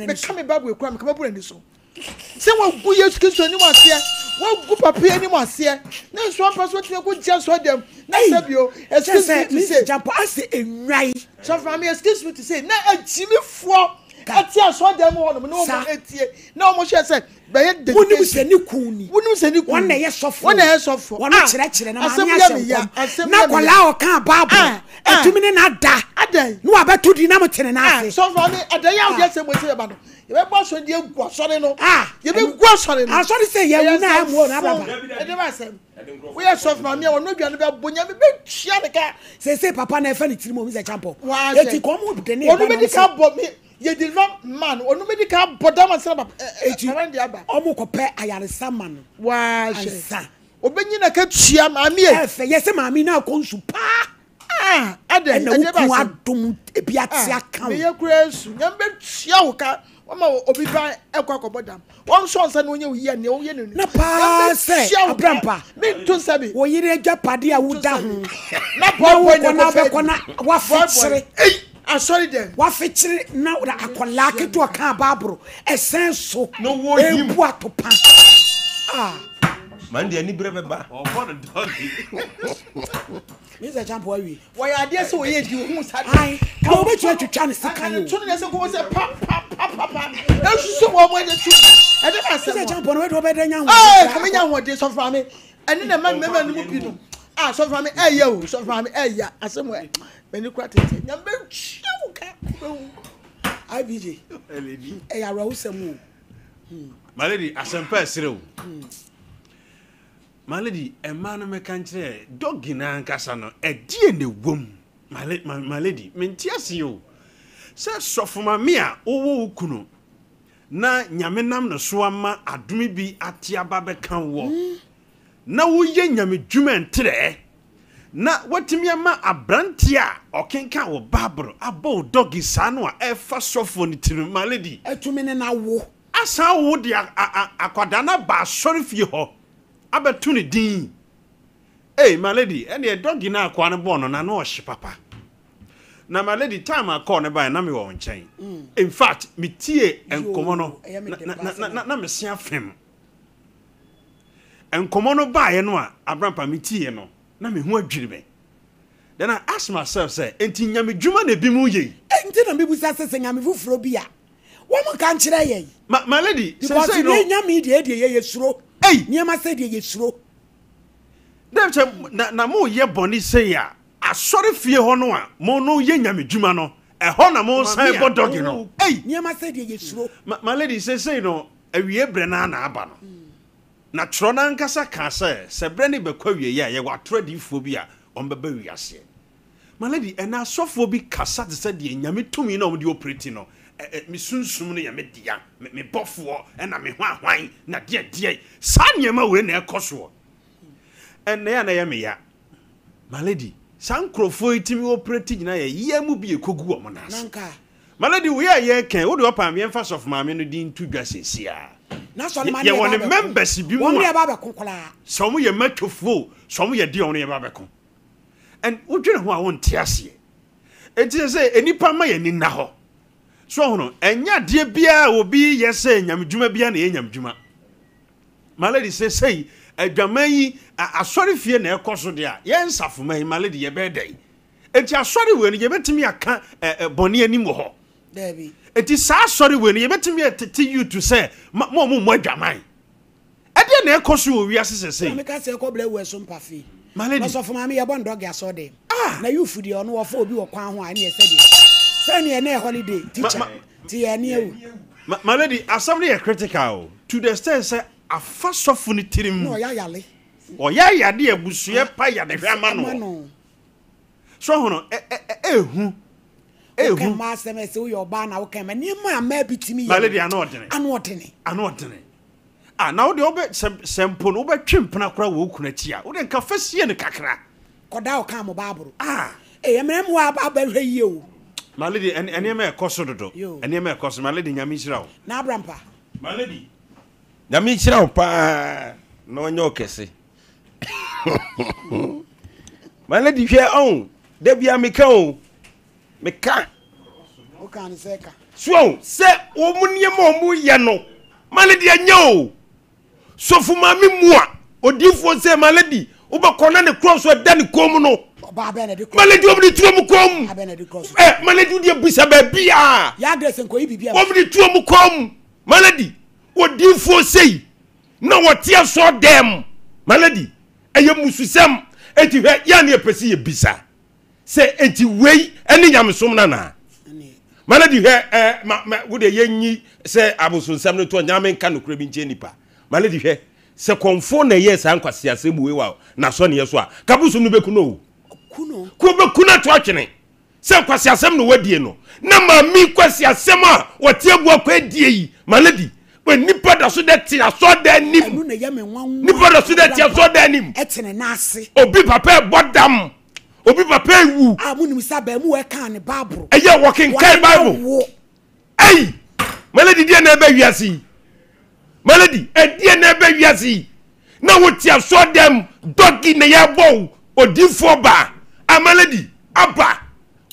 Meka me Bible ekura, meka mɛbɔ n'ani so. Sɛ wagu Yesu Kristo anim aseɛ, wagu papa yi anim aseɛ, na nso ampa so watumi akɔ gyina asɔre dɛm, na sɛ bio, excuse me to say. Jampo ase enwai. Sɔfo maame, excuse me to say, na agyimifoɔ ɛte asɔredan mu hɔnom na wɔn etie na wɔn hwɛ sɛ bɛyɛ dedication. Wonim sɛ ne kun ni. Wonim sɛ ne kun. Wɔn na ɛyɛ sɔfo. Wɔn na ɛyɛ sɔfo. Wɔn kyerɛkyerɛ na maame ahyɛ nkɔm. Na akwadaa a ɔka baabo. Ɛtumi ne na da. Adan. Na wabɛto di na mo tene n'ase. Sɔfo maame adan yɛ awo deɛ sɛ mo esi bɛba no. Yɛbɛbɔ asɔre de egu asɔre no. Yɛbɛgu asɔre no. Asɔre sɛ yɛ wu na ɛmu ɔno abraba. Ɛde ba asɛm. Woyɛ sɔfo maame a wɔn aduane bɛbɔ nyame bɛtua ne ka. Sese papa na ɛfɛ ne tirim omi sɛ champɔ. Eti kɔn mu de ne ba na ɔmo bɛdi ka bɔ mi yɛ deliver man ɔno bɛdi ka bɔ dam ansa na eti papa de aba. Ɔmo kɔ pɛ ayaresa ma no. Waahwɛ. Ansa. Obenyi na ka tua maame yɛ. Ɛfɛ yɛ sɛ maame na akɔ nsu paa. Ah, adɛn, Ɛna ɛdeɛ wo kun ba asɛm. adom ebi ate Ah, aka wo. meyɛ koraa nsu. Nyame bɛtua wo ka. Wama obi ba ɛkɔ akɔbɔ dam. Wɔnsɔ nsa na ɔnyɛ wo yie a, nea woyɛ no ni. Na paa Nyame sɛ, bɛtua wo ka. Abrampa, Mento nsa bi. wo yere agyapadeɛ a Mento woda nsa ho, bi. na Na boy boy wokɔ na na ɛkɔfa wobɛkɔ adi. na Boy boy. woafekyere. Ei, asɔre dɛm. Woafekyere na akwadaa ketewa kaa Bible ɛsɛn so Na wɔhim. ebu atopa. Ah. Man deɛ aniberɛ bɛba. Ɔbɔ no dɔge. Mr. Champo awie. Wɔyɛ adeɛ sɛ wɔyɛ di ohun sa de. Ayi, ka wɔbɛtumi atwitwa ne sekan o. To ne sɛ nkɔmɔ sɛ pa pa pa pa pa. Esusu wɔn mo ɛde tu. Ɛde na asɛm. Mr. Champo no wɛde wɔbɛdɛ nya ahoɔden. Ɛɛ kame nya ahoɔden sɔfo maame. Ɛne na ɛma mmarima no mu bi no. Ah sɔfo maame ɛyɛ o sɔfo maame ɛyɛ asɛm ɛ. Mɛni kura tete. Nyame bɛ tua wo ka. IBJ. Ɛyɛ awerɛhosɛm o. My lady asɛmpa ɛsere o. My lady, mmaa no mɛka nkyerɛ doggy no ankasa no, ɛdeɛn na ɛwɔ mu? My, my, my lady, mente aseɛ o. Sɛ sɔfo maame a wowɔ wo kunu na Nyame nam no so ama adome bi ate aba bɛka woɔ, na woyɛ Nyame dwuma nterɛɛ, na woatumi ama aberanteɛ a ɔkenkan wo Bible abɔ wo doggy saa no a ɛfa sɔfoɔ no tirim, my lady. Atumi ne no awo. Asan awo de a, a, a, akwadaa no aba asɔrefie hɔ abɛto ne din. Ei, my lady, ɛnneɛ doggy no a akoa no bɔɔ no no, ano ɔhye papa. Na my lady, time a call no baeɛ, na mewɔ wo nkyɛn. In fact, metiee nkɔmmɔ no, na, na, na, na, na mese afem. Nkɔmmɔ no baeɛ no a, Abrampa, metieɛ no, na me ho adwiri me. Then I asked myself sɛ, enti nyamedwuma na ebinom yɛ yi? Enti na mebisa sɛ, sɛ nyame foforɔ bi a, wɔn nka nkyerɛ yɛn. Ma, my lady, Because seesei no. deɛ nyame deɛ deɛ yɛyɛ suro. Ei! Nneɛma sɛ deɛ yɛsuro. Dɛm sɛ, na, na moyɛ bɔne sei a, asɔrefie hɔ no a mo no yɛ nyamedwuma no, ɛhɔ na mo san bɔ dɔge no. Ei! Nneɛma sɛ deɛ yɛsuro. Ma, my lady, seesei no, awiei berɛ no ara na aba no. Na twerɛ no ankasa kaa sɛ, sɛ berɛ no rebɛkɔ awieeɛ a, yɛwɔ atorɔ adiyifoɔ bi a wɔbɛba wiaseɛ. My lady, ɛnnɛ asɔfoɔ bi kasa te sɛ deɛ Nyame tumi no a wɔde operate no, ɛ, ɛ, me sunsum no yɛ me dea, me, me bɔfoɔ, ɛna me hwanhwan, na deɛ deɛ. Saa nneɛma wei na ɛkɔ soɔ. Ɛnnɛ a na ɛyɛ me ya. My lady, saa nkorɔfoɔ yi tumi operate nyinaa yɛ yea mu bi a ɛkɔgu wɔn nan ase. My lady, wei a yɛreka yi, wo deɛ ɔpɛ a yɛmfa sɔfo maame no din nto dwa seesei ara. Yɛwɔ ne members bi mu a, sɛ wɔn yɛ matwofoɔ o, sɛ wɔn yɛ deɛ wɔn yɛba bɛko. And wodwene ho a wonte aseɛ. Enti sɛ sɛ nnipa ma yɛn ani nna hɔ. So ɔhono, ɛnyɛ adeɛ biara a obi yɛ sɛ nyamedwuma biara na ɛyɛ nyamedwuma. My lady, seesei adwaman yi, asɔrefie na ɛkɔ so deɛ a, yɛn nsafoma yi, my lady, yɛbɛyɛ dɛn? Enti asɔre wei no, yɛbɛtumi aka bɔne anim wɔ hɔ? Daabi. Enti saa asɔre wei no, yɛbɛtumi atete youth sɛ ma mo a mommɔ adwaman? Ɛdeɛn na ɛkɔ so wɔ wiase sɛsɛi? Maame ka sɛ ɛkɔ blɛ wɔ ɛso mpa fee. My lady. Na sɔfo maame yɛbɔ ndɔge asɔ dɛm. Ah! Na youth deɛ ɔno wɔfa obi wɔ kwan ho a ɛneɛ sɛdeɛ sɛneɛ na ɛ holiday teacher ti yɛ ɛne awu. Ma my lady asɛm no yɛ critical o to the extent sɛ afa sɔfo no tirim. Na ɔyɛ ayale. Ɔyɛ ayade a abusua pa yadehwɛ ama no. So ho no ɛ ɛ ɛhu. Ɛhu. Woka mmaa asɛm ɛsɛ woyɛ ɔbaa na woka mma nneɛma a mmaa bi tumi yɛ. My lady ano ɔdene. Ano ɔdene. Ano ɔdene. Ah na wo deɛ wobɛ sɛ sɛ mpo no wobɛtwe mpena koraa wɔ wo kunu akyi a wo deɛ nka fa sie no kakra. Kɔda ɔkaa mo baaboro. Ah. Ee mmerɛ mu aba hwɛ yie o. My lady nneɛma ɛkɔ so dodo. Nneɛma ɛkɔ so my lady Nyame nhyira wo. Na abrampa. My lady Nyame nhyira wo paa na ɔnyɛ wo kɛse. My lady hwɛ ɔn da bia meka o meka. Woka ne sɛ ka. So sɛ wɔn nneɛma a wɔyɛ no my lady ɛnyɛ o. Sɔfo maame mu a odiifoɔ sɛ my lady wobɛkɔ na ne korɔ so ɛda ne kɔn mu no. Ɔbaa bɛn na de korɔ. My lady wɔn de tuo mu kɔn mu. Abɛn na de korɔ so. Ɛ my lady wodeɛ bisa baabi a. Yɛ Grace nkɔyi biribi a. Wɔn de tuo mu kɔn mu my lady odiifoɔ sei na wɔte asɔ dɛm my lady ɛyɛ mususɛm eti hwɛ yɛn ne yɛpɛ sɛ yɛbisa sɛ eti wei ɛne nyamesom no anaa my lady hwɛ ɛɛ ma ma wo deɛ yɛnyi sɛ abosonsɛm no to nyame nka nokorɛ bi nkyɛn nipa my lady hwɛ sɛ kɔnfoɔ na ɛyɛ saa nkwaseasɛm wei wa n'asɔneɛ so a kabosom no bɛku no o kuo bɛku no ato atwene Sɛ nkwaseasɛm na wadie no, na maame nkwaseasɛm a wɔte agu akɔ adie yi, my lady, nipa da so dɛ te asɔɔdan anim. Ɛno na ɛyɛ me nwanwa. Nipa da so dɛ te asɔɔdan anim. Ɛte ne nan ase. Obi papa ɛbɔ dam. Obi papa ewu. A mo nim sɛ abaamuwa ɛkaa ne Bible. Ɛyɛ wɔkenkan Bible. Ei! My lady deɛ na ɛbɛ wiase yi. My lady ɛdeɛ na ɛbɛ wiase yi. Na wote asɔ dɛm dɔgi na yɛbɔ wo odiifoɔ ba. Ah my lady aba.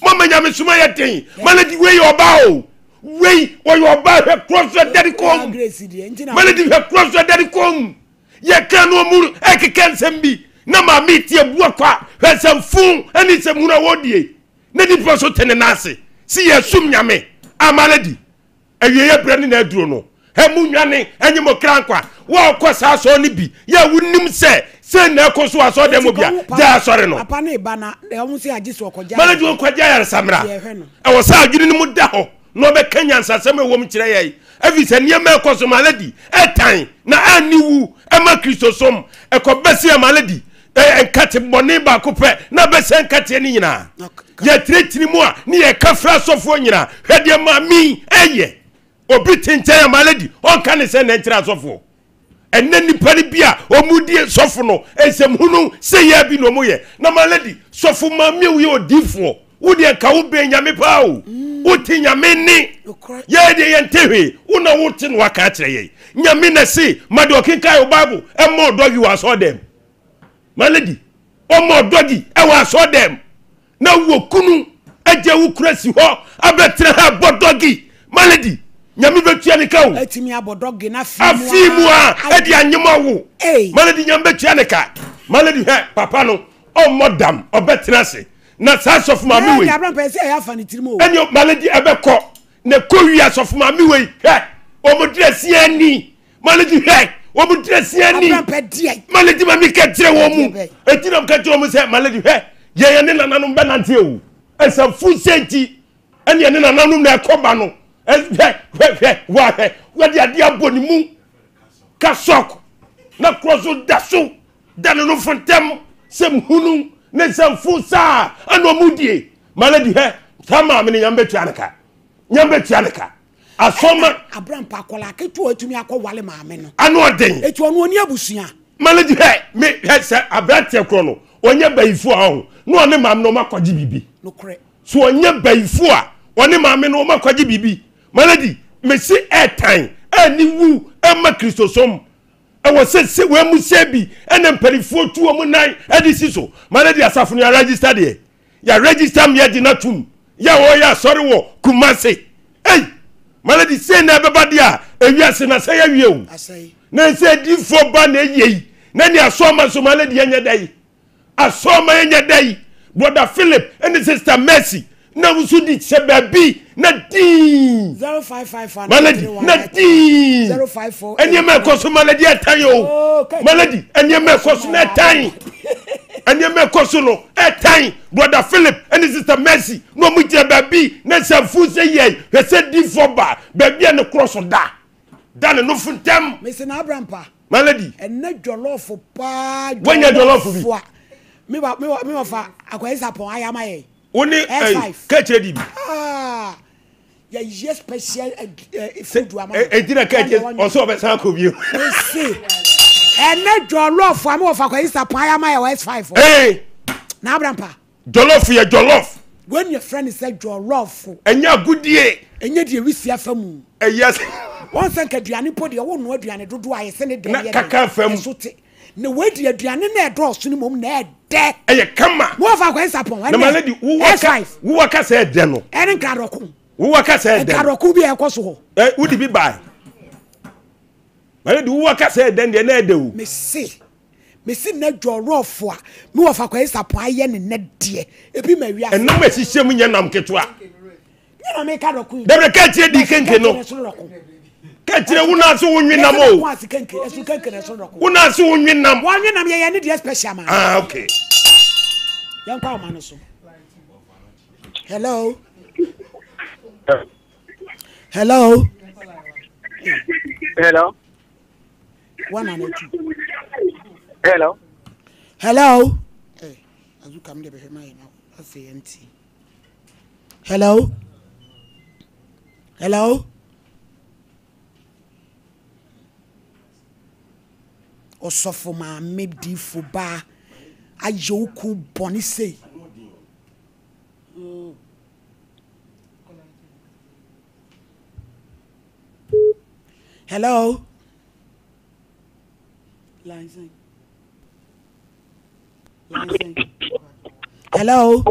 Mama nyamesoma yɛ den. My lady wei yɛ ɔbaa o. Wei ɔyɛ ɔbaa hwɛ korɔ so ɛda ne kɔn mu. My lady hwɛ korɔ so ɛda ne kɔn mu. Yɛka no ɔmu ɛkeka nsɛm bi na maame ti abu akwa hwɛ nsɛmfo ɛne nsɛmhunu a wɔdie. na nipa nso te ne nan ase si yɛsom nyame ama no adi awieɛ berɛ ne na aduro no ɛ mu nwane ɛnye mo kra nkwa wɔkɔ saa asɔre no bi yɛ wonim sɛ sɛ na ɛkɔ so asɔre dɛm bia gya asɔre no mana di wɔkɔgya ayaresa mmra ɛwɔ sɛ adwene no mu da hɔ na ɔbɛka nyansasɛm ɛwɔ mu kyerɛ yɛn ɛfiri sɛ nneɛma ɛkɔ so ma lady ɛtan na anni wu ɛma kristosom. Ɛkɔ bɛsi ama lady ɛyɛ nkate bɔne baako pɛ na bɛsɛ nkateɛ no nyinaa. Yɛtenetene mu a ne yɛka fira asɔfoɔ nyinaa. Hwɛ deɛ maame yi ɛyɛ. Obi te nkyɛn ama lady ɔnka ne sɛ na ɛnkyerɛ asɔfoɔ. Ɛnɛ nnipa no bi a wɔn di sɔfo no nsɛmhunu sɛ yɛ bi na wɔn yɛ. Na ma lady sɔfo maame woyɛ odiifoɔ. Wo deɛ nka wo bɛn nyame paa o. Wo te nyame nne. Yɛn deɛ yɛn te hwee. Wo na wo te na waka akyerɛ yɛn. Nyame na se ma deɛ ɔkenkan wo Bible ɛmmɔ ɔdɔgi wɔ asɔre dɛm. Ma lady ɔmmɔ ɔdɔgi ɛwɔ asɔre dɛm. Na wɔ kunu agya wo kura si hɔ abɛtena ha bɔ dɔgi. Ma lady nyame bɛtua ne ka o. Atumi abɔ dɔgi na afii mu a ɛde anyem awo. Ma lady nyame bɛtua ne ka. Ma lady hwɛ papa no ɔmmɔ dam ɔbɛtena ase. Na saa sɔfo maame wei. Ɛɛ aberanteɛ sɛ ɛyɛ afa ne tirim o. Ɛni maledi ɛbɛkɔ na kɔ wi asɔfo maame wei hwɛ wɔn dira si ani maledi hwɛ wɔn dira si ani. Aberanteɛ deɛ. Maledi maame ka kyerɛ wɔn mu eti na ka kyerɛ wɔn sɛ maledi hwɛ yɛn yɛn ne nananom bɛ nante o ɛsɛnfo sɛnti ɛne yɛn ne nananom na ɛkɔ ba no hwɛ hwɛ hwɛ wɔ ahwɛ wɔde adeɛ abɔ ne mu ka sɔk na korɔ so da so. Da ne nofo ntam sɛm hunu ne nsɛmfo saa ɛna ɔmo die maladi hɛ saa maame no nyame bɛtua ne ka nyame bɛtua ne ka asɔma abrampa akɔla ketewa atumi akɔ wale maame no ano ɔden eti ɔno ɔni abusua maladi hɛ me hɛ sɛ aberanteɛ korɔ no ɔnyɛ bayifo a ɔho na ɔne maame no ɔmo akɔgye biribi nokorɛ so ɔnyɛ bayifo a ɔne maame no ɔmo akɔgye biribi maladi mesi ɛɛtan ɛɛni wu ɛma kristosom Ɛwɔ sɛ sɛ wɔn mu sɛ bi ɛna mpanimfoɔ tu wɔn nan ɛde si so ma ne de asafo no yɛregister deɛ yɛregister mmea gye n'atum yɛ a wɔyɛ asɔre wɔ Kumase ei ma ne de sei na ɛbɛba deɛ a ewiase na sɛ yɛwie o na sɛ adiifoɔ ba na ɛyɛ yi na ne asɔɔma nso ma ne deɛ nyɛ dɛ yi Asɔr ma yɛnyɛ dɛ yi, Brɔda Philip ne Sista Mercy na nso di hyɛ baabi na dinn. Malady, na dinn. Nneɛma ɛkɔ so Malady ɛtan o. Malady, nneɛma ɛkɔ so na ɛtan. Nneɛma ɛkɔ so no ɛtan. Brɔda Philip ne Sista Mercy na wɔn gyina baabi na nsɛmfo sɛ yɛ hwɛ sɛ difoɔ ba baabi a ne korɔ so da. Da ne nofo ntɛm. Mese na abrampa. My lady. Ɛnɛ jɔlɔfo paa. Wanya jɔlɔfo bi. A me ba me me wɔfa akwayi sapɔn ayɛ ama yɛ. Wo ne ɛyi kɛkyerɛ di bi. Ah yɛyɛ special food ama. Eti na kɛkyerɛ ɔsɛ ɔbɛsan akɔ bio. Mese ɛnɛ jɔlɔfo a me wɔfa akwayi sapɔn ayɛ ama yɛ wɔ S5. Ee. Na abrampa. Jollof yɛ jollof. Wei na yɛfrɛ no sɛ jollof. Ɛnyɛ agodie. Ɛnyɛ deɛ wisi afa mu. Ɛyɛ sɛ. Wɔn sɛ nka aduane mpo deɛ wonoa aduane dodoɔ a yɛsɛ ne dɛ yɛ dɛ. Fam. Ɛso te. Na wei deɛ aduane na ɛdɔɔso no mmom na ɛdɛ. Ɛyɛ kama. Mo wɔfa akwan sapɔn. Na ma lady wowɔ ka wowɔ ka sɛ ɛdɛ no. Ɛne nkradɔko. Wowɔ ka sɛ ɛdɛ no. Nkradɔko bi a ɛkɔ so hɔ. Ɛ wodi bi baa. Ma lady wowɔ ka sɛ ɛdɛ deɛ na ɛdɛ o. Mese. Mesi nnɛ jɔlɔfo a me wɔfa Kwayi Sapon ayɛ ne nnɛ deɛ ebi ma wiase. Ɛnam a ɛhyehyɛ mu nyɛ nam ketewa. Nyɛ na meka dɔko yi. Dabi ka kyerɛ di kenke no. Ka kyerɛ wo na ase wo nwe nam o. Wo na ase wo nwe nam. Wɔn nwe nam yɛ yɛ ne deɛ special ma. Ah okay. Yɛn kɔ ahoma no so. Hello. Hello. Hello. One and two. Hello. Hello. Hey, azuka mi de bɛhwɛ ma yɛ na ɔsɛ yɛn ti. Hello. Hello. Ɔsɔfo maame difo baa ayɛ wo kun bɔne sei. Hello. Hello.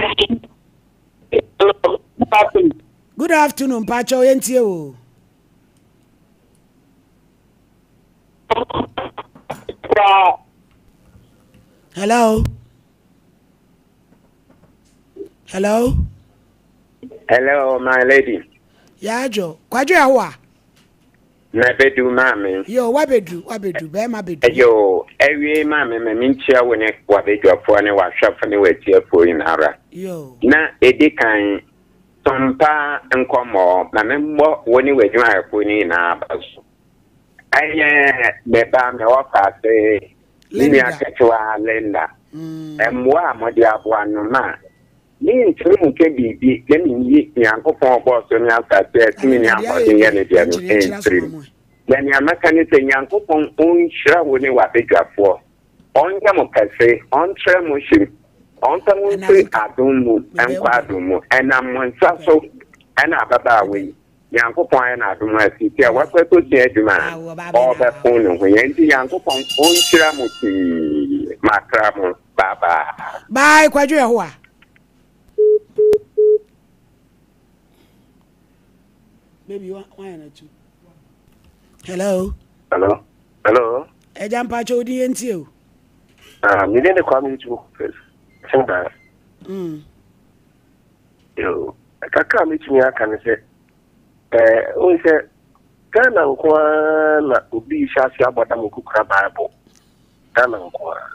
Good afternoon, Pacho yɛntie o. Hello. Hello. Hello, my lady. Yaajo, Kwadwo Ahoa. Mabedu maame. Yo, wabedu, wabedu, bɛrima bedu. Yo, awie maame ma menkyia wo ne wabadwafoɔ ne wahwɛfo ne w'atiefoɔ nyinara. Yo. Na edi kan, sompa nkɔmmɔ ma memmɔ wo ne w'adwumayɛfoɔ no nyinaa aba so. Ɛyɛ me ba me wɔfa ase. Me nua ketewa Linda, mmoa a mode aboa no ma mentumi nka biribi na minyi Nyankopɔn a ɔbɔɔ soro ne asase a tumi ne ahoɔden yɛ ne deɛ no mfiri mu. Na nea mɛka ne sɛ Nyankopɔn ɔnhyira wo ne w'abadwafoɔ, ɔnyɛ mo kɛse, ɔntrɛ mo hyem, ɔmfa mo mfiri adom mu nkɔ adom mu. Ɛnam mo nsa so na ababaawa yi Nyankopɔn ayɛ no adom a seesei a wakɔ akɔsua adwuma a ɔrebɛpon ne ho yɛ nti Nyankopɔn ɔnhyira mo pii makra mo bye bye. Bye Kwadwo Yehowa. Baby, why not you? Hello. Hello. Hello. Ẹja mpacho odi yẹn ti o. Ah, mi de ne Kwame Etu first. Singba. Yo, kakra a mɛtumi aka ne sɛ, ɛɛ, wohu sɛ Ghana nko ara na obi hyɛ ase abɔ dam okukura Bible. Ghana nko ara.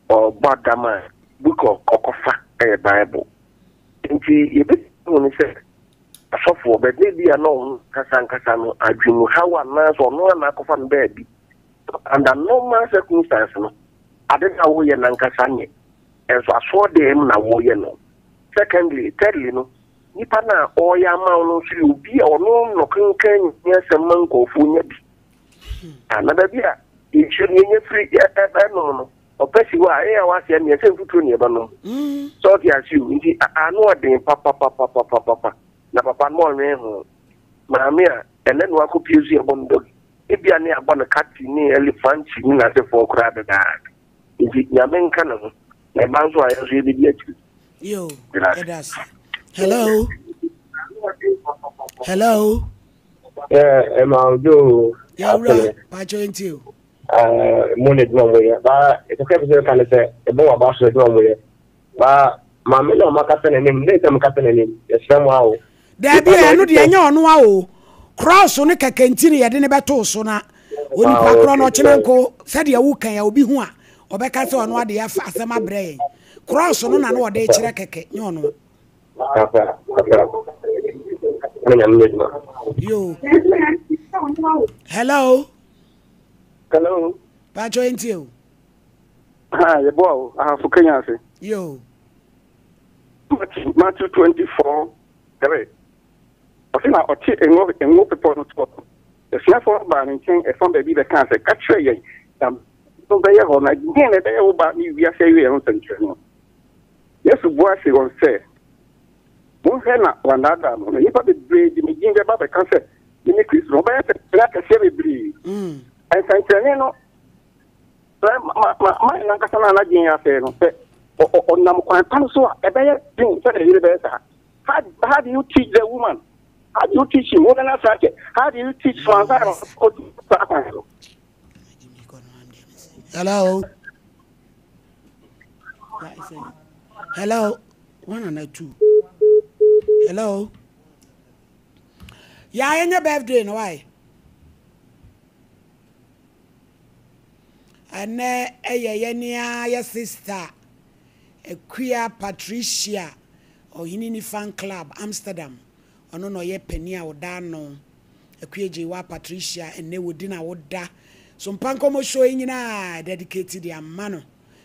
Ɔbɔ adam a book ɔkɔfa ɛyɛ Bible. Nti yɛbɛtumi hu ne sɛ asɔfoɔ bɛdɛ bi a na ɔno kasa nkasa no adwemuhaw anaasɛ ɔno ana akɔfa no baabi. Under normal circumstance no, ade no a woyɛ nankasa nyɛ. Nso asoɔden mu na wɔreyɛ no. Secondly, thirdly no, nipa no a ɔreyɛ ama wo no nso yɛ obi a ɔno na ɔkenkan Nyame asɛm ma nkurɔfoɔ nya bi. Ah, na baabi a nsuo no yɛnya firi ɛnom no, ɔpɛ si hɔ a, ɛyɛ a waseɛ neɛ sɛ mfuturo ne ɛbɛnom. Sɛ ɔte ase o, nti ano ɔden papapapapapa. Na papa no ɔnwen ho. Maame a ɛnɛ no akɔpie so yɛbɔ no dɔgi. Ebia ne abɔ no kati ne elefanti ne n'asefoɔ koraa dedaa. Nti Nyame nka ne ho. Na ɛba nso a yɛn nso yɛbɛdi akyiri. Yo, yɛda ase. Hello. Hello. Yeah, ɛma ojo. Yɛwura, pakyɛ nti o. Mo na adwuma mo yɛ. Ba, ɛkɛkɛ bi sɛ ka ne sɛ, ɛbɔ wɔ aba so adwuma mo yɛ. Ba, maame na ɔma kasa n'anim, ne nsɛm kasa n'anim, yɛsrɛ mo awo. Daabi, ɛno deɛ ɛnyɛ ɔno a o. Cross no kɛkɛ nti ne yɛde ne bɛtoo so na onipa ah, korɔ no ɔkyena nko sɛdeɛ woka ya obi hu a ɔbɛka sɛ ɔno adeɛ afa asɛm abrɛ yɛn. Cross no na na ɔde kyerɛ kɛkɛ nyɛ ɔno. Yo. Hello. Hello. Pacho ntie o. Ha, yɛboa o, ahafo Kenya ase. Yo. Matthew, Matthew 24, 3. Ɔse na ɔte ngo, ngo bepɔ no toɔ no, asuafoɔ no baa ne nkyɛn ɛfa baabi bɛkaa sɛ, Ka kyerɛ yɛn, da no bɛyɛ hɔ, na deɛn na ɛbɛyɛ wo ba ne wiase awieɛ ho nsɛnkyerɛnne? Yesu bua see wɔn sɛ, Monhwɛ na wɔannaadaa mo, na nnipa bebree de me din bɛba abɛka sɛ, Mene Kristo no, wɔbɛyɛ nsɛnkyerɛnne akɛseɛ bebree. Nsɛnkyerɛnne no Sɛ ma ma ma n'ankasa na n'adwene asɛe no, sɛ ɔnam kwan pa no so a, ɛbɛyɛ den sɛ ne yere bɛyɛ saa. How, how do you teach the woman? How do you teach him? Wo nana saa kyɛ. How do you teach so ansa na ɔtu saa kwan so? Hello. Hello. One and two. Hello. Yeah, any birthday no why? Ɛnɛ ɛyɛ yɛne ara yɛ sister Akua Patricia Ɔhene Ni Fan Club Amsterdam ɔno na ɔyɛ panin a ɔda ano Akua Gyewa Patricia ɛnɛ wɔdi n'awoda so mpa nkɔmmɔ show yi nyinaa dedicate de ama no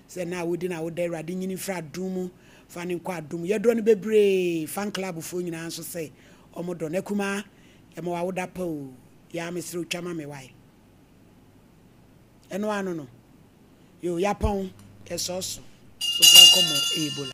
sɛ ɛnɛ a wɔdi n'awoda Awurade nyini mfiri adom mu fa ne nkɔ adom mu yɛdɔ no bebree fan club foɔ nyinaa nso sɛ wɔn dɔ no Akumaa yɛma w'awoda pa o Yaa mesrɛ wo twa ma me wae. Ɛno ano no. Yo yapɔn yɛsɔɔ so. So pa nkɔmmɔ Ebola.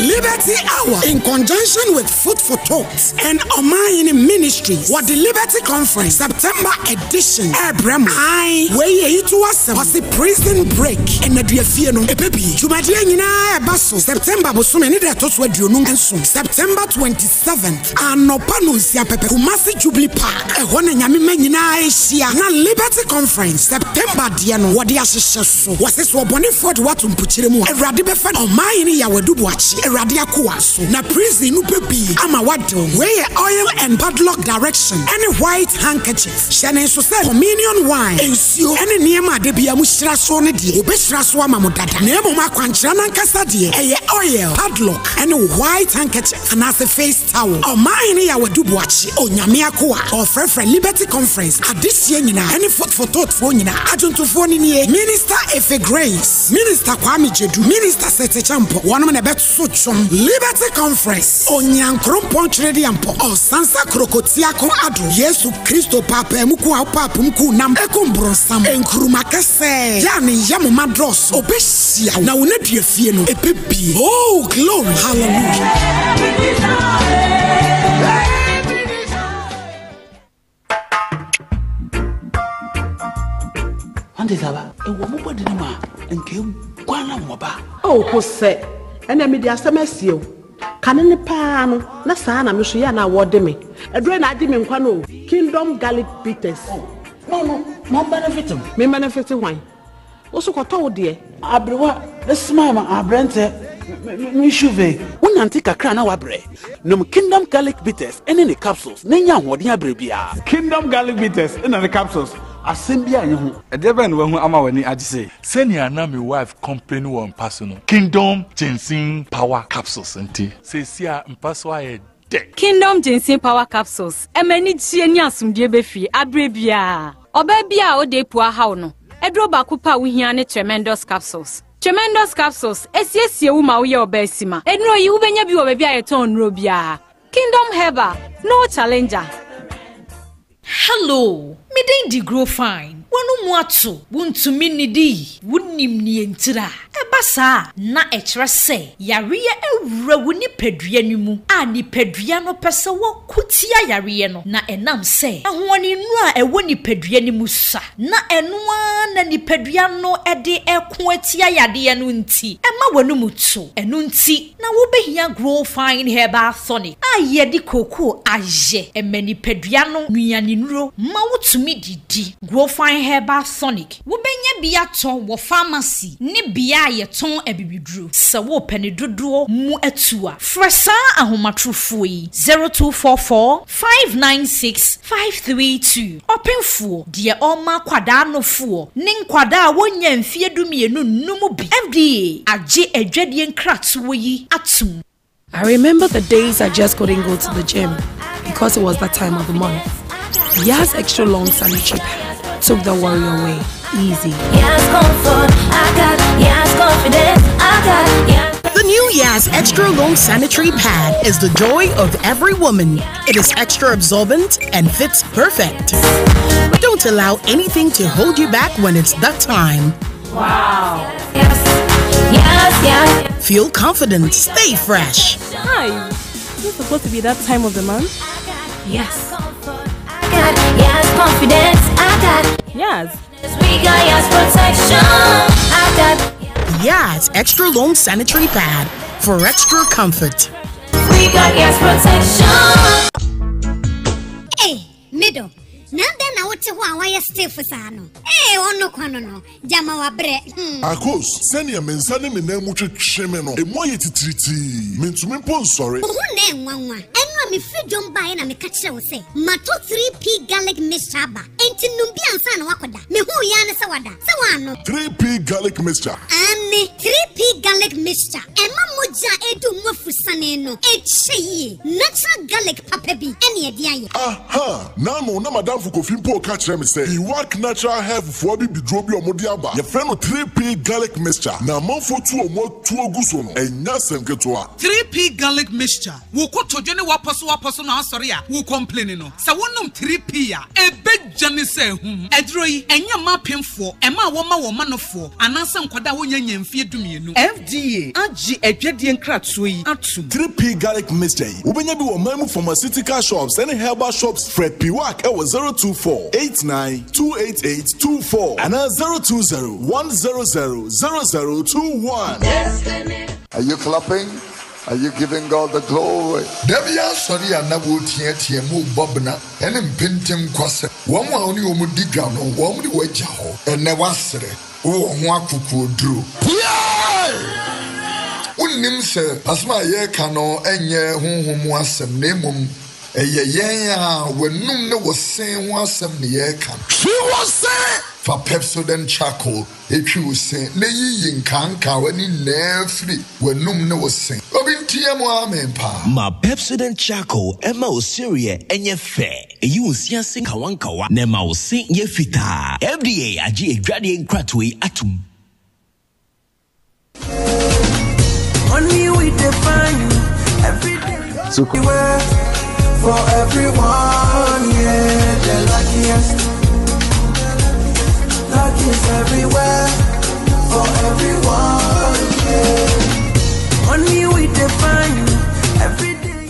Liberty Hour in conjunction with Food for Thought and Omayini Ministries wɔ the Liberty Conference September edition ɛrebrɛ mo. Ae, wei yɛ yi to asɛm. Ɔse prison break nnaduafie no ɛbɛbie. Dwumadie nyinaa ɛba so September bosome ne da ɛtɔ so 27, September 27th. Anɔpa nonsia pɛpɛ, Kumasi Jubilee Park, ɛhɔ na Nyame mma nyinaa ahyia na Liberty Conference, September deɛ no, wɔde ahyehyɛ so. Wɔse sɛ ɔbɔnefoɔ de wo ato mpokyerɛ mu a, Awurade bɛfa no. Ɔmanhene Yaw Adu Boakye. Awurade akoa so na prison no bɛbue ama woade wo ho. Wei yɛ oil and padlock direction ɛne white handkerchief. Hyɛ no nso sɛ communion wine, nsuo, ɛne nneɛma a da biara mohyira soɔ no deɛ, wɔbɛhyira so ama mo dada. Na mmom akwankyerɛ no ankasa deɛ, ɛyɛ oil, padlock, ɛne wo white handkerchief anaasɛ face towel. Ɔmanhene Yaw Adu Boakye, Onyame akoa, ɔrefrɛfrɛ Liberty Conference adehyeɛ nyinaa ɛne Fotfototfoɔ nyinaa. Adwontofoɔ no nie, Minister Efe Grace, Minister Kwame Gyedu, Minister Seth Acheampong, wɔnom na ɛbɛto dwom. Liberty Conference, Onyankrompɔn Tweredeampɔ, Ɔsansa Krokotiako Ado, Yesu Kristo paapaamu ko a wopaapom kuu nam ekum bronsam, nkruma kɛsɛɛ, yɛ a ne yam ma dɔɔso, obehyia wo na wo nadua fie no ebebie. Oh glory hallelujah. Ante saba, ɛwɔ mo bɔde no mu a, nka eguan na wɔba. Oh, Hosɛ, ɛnna mede asɛm asie wo. Kane no paa no, na saa na me nso yɛ a na wɔde me. Aduro na agye me nkwa no o. Kingdom Garlic Bitters. Oh, no, no, ma benefit me. Me benefit hwan? Wo so kɔtɔ wo deɛ. Aberewa, smile ma aberɛntɛ, me shuve. Wonante kakra na woabrɛ? Nom Kingdom Garlic Bitters ne ne capsules na nya ahoɔden abrɛ biara. Kingdom Garlic Bitters na ne capsules, asɛm biara nni ho. Ɛdeɛ bɛn na wahu ama w'ani agye sei? Sɛnea na me wife complain wɔ mpa so no, Kingdom Ginseng Power Capsules nti, seesei a mpa so ayɛ dɛ. Kingdom Ginseng Power Capsules ɛma anigyeɛ ne asomdwoeɛ ba fie aberɛ biara. Ɔbaa bi a ɔda apu ahaw no, aduro baako pɛ a wohia ne Tremendous Capsules. Tremendous Capsules ɛsiesie wo ma woyɛ ɔbaa sima. Nnuro yi wobɛnya bi wɔ baabi a yɛtɔn nnuro biara. Kingdom Herbal, no challenger. Hello, me din de Grofine. W'ano mu ato, wuntumi nnidi, wunnim nea entira. Ɛba saa a, na ɛkyerɛ sɛ yareɛ awura wo nipadua no mu a nipadua no pɛ sɛ wɔko tia yareɛ no, na ɛnam sɛ ahoɔdennuro a ɛwɔ nipadua no mu sua, na ɛno ara na nipadua no de reko atia yadeɛ no nti, ɛma w'anomu to. Ɛno nti na wobɛhia Grow Fine Herbal Tonic a yɛde kookoo ayɛ. Ɛma nipadua no nnuanennuro ma wotumi didi. Grow Fine Herbal Tonic, wobɛnya bi atɔ wɔ pharmacy ne bea a yɛtɔn abibiduro. Sɛ worepɛ ne dodoɔ mu atu a, frɛ saa ahomatorofoɔ yi, 0244 596 532. Ɔpemfoɔ, deɛ ɔrema akwadaa nofoɔ ne nkwadaa a wɔnnya mfeɛ dumienu nnom bi. FDA agye adwadie nkratoɔ yi atom. I remember the days I just couldn't go to the gym because it was that time of the month. Yaz Extra Long Sanitary Pad took the worry away. Easy. Yaz comfort, I got Yaz confidence, I got Yaz. The new Yaz Extra Long Sanitary Pad is the joy of every woman. It is extra absorbent and fits perfect. Don't allow anything to hold you back when it's that time. Wow. Yes, yes, yes. Feel confident, stay fresh. Hi. Is it supposed to be that time of the month? Yes. I got yes confidence. I got yes. We got yes protection. I got Yaz Extra Long Sanitary Pad for extra comfort. We got yes protection. Hey, middle. Na dɛn na wote hɔ a woayɛ stiff saa no? Ee, ɔno kwa no no, gyama wabrɛ. Hmm. Akos, sɛnea me nsa ne me nan mu twetwe me no, emu ayɛ titiritii. Mintumi mpo nsɔre. Wo ho na ɛnwanwa. Ɛno a mefiri dwom baeɛ na meka kyerɛ wo sɛ, matɔ 3P garlic mixture aba. Enti nom bi ansa na woakɔda. Mehuu yi ara ne sɛ wada. Sɛ woannom. 3P garlic mixture. Aane, 3P garlic mixture. Ɛma mogya a ɛredi wo mu afusane no kyɛ yie. Natural garlic papa bi ne ɛde ayɛ. Aha! N'ano na m'adamfo Kofi mpo reka kyerɛ me sɛ Iwak Natural Health foɔ abibiduro bi a wɔde aba, yɛfrɛ no 3P Garlic Mixture, na amanfoɔ tu wɔn atuo gu so no, ɛnyɛ asɛm ketewa. 3P Garlic Mixture, Wo kotodwe ne w'apɔsowapɔso no asɔre a wo complaini no, sɛ wonom 3P a, ɛbɛdwane sɛ ahum. Aduro yi, ɛnyɛ mma apemfoɔ, mmaa a wɔma wɔn mma nofoɔ, anaasɛ nkwadaa a wɔnnya nnya mfeɛ dumienu. FDA agye adwadie nkratoɔ yi atom. 3P Garlic Mixture yi, wobɛnya bi wɔ ɔman mu pharmaceutical shops ne herbal shops. Frɛ Piwak wɔ 024 89 288 24 anaa 020 100 0021. Are you clapping? Are you giving God the glory? Da bi asɔre a na wɔreteatea mu rebɔ bena ne mpentenkwasɛm. Wɔn a wo ne wɔn di dwa no, wɔn de wo agya hɔ. Ɛnnɛ woasere, wowɔ ho akokoɔduro. Pue! Wonnim sɛ asɛm a yɛreka no nyɛ honhom mu asɛm, na mmom ɛyɛ yɛn a w'anum ne wo se ho asɛm na yɛreka no? Twi wo se! Fa Pepsodent Charcoal twi wo se na yiyi nkaankawa no nyinaa firi w'anum ne wo se. Obi nteɛ mu amen paa. Ma Pepsodent Charcoal mma wo sereɛ nyɛ fɛ, ɛyi wo se ase nkawankawa na ɛma wo se yɛ fitaa. FDA agye adwadeɛ nkratoɔ yi atom. Money we define every day. For everyone, yeah, the luckiest. Luck is everywhere for everyone, yeah. Money we define every day.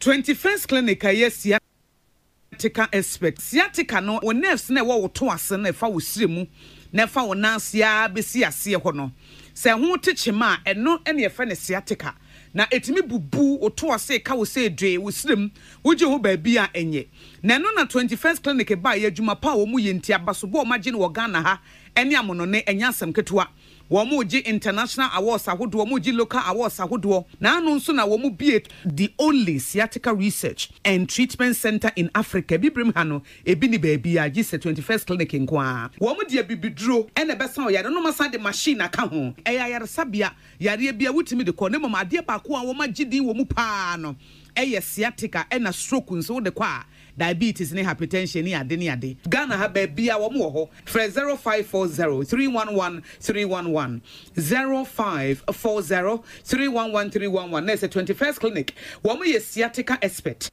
21st Clinic a ɛyɛ sciatica expert. Sciatica no, wo nerves no a ɛwɔ wo to ase no a ɛfa wo srɛ mu na ɛfa wo nan ase ara bɛsi aseɛ hɔ no, sɛ ɛho te kyema a, ɛno na yɛfrɛ no sciatica. Na ɛtumi bubu wo to ase, ka wo sɛ dwee, wo srɛ mu, wogye ho baabi a ɛnyɛ. Na ɛno na 21st Clinic baeɛ, adwuma pa a wɔyɛ nti, abasobɔ a wɔagye no wɔ Ghana ha ne amonɔne, ɛnyɛ asɛm ketewa. Wɔregye international awards ahodoɔ, wɔregye local awards ahodoɔ, na ano nso na wɔbue the only sciatica research and treatment centre in Africa, Abibirem ha no, ebi nni baabiara gye sɛ 21st Clinic nko ara. Wɔde abibiduro na ɛbɛsa ɔyare no na wɔasan de machine aka ho. Ɛyɛ ayaresabea, yareɛ biara wotumi de kɔ, na mmom adeɛ baako a wɔagye din wɔ mu pa ara no yɛ sciatica ɛna stroke nso wode kɔ a, Diabetes ne hypertension ne ade ne ade. Ghana ha baabia wɔn wɔ hɔ. Frɛ 0540 311 311, 0540 311 311 na ɛsɛ 21st clinic. Wɔn yɛ sciatica expert.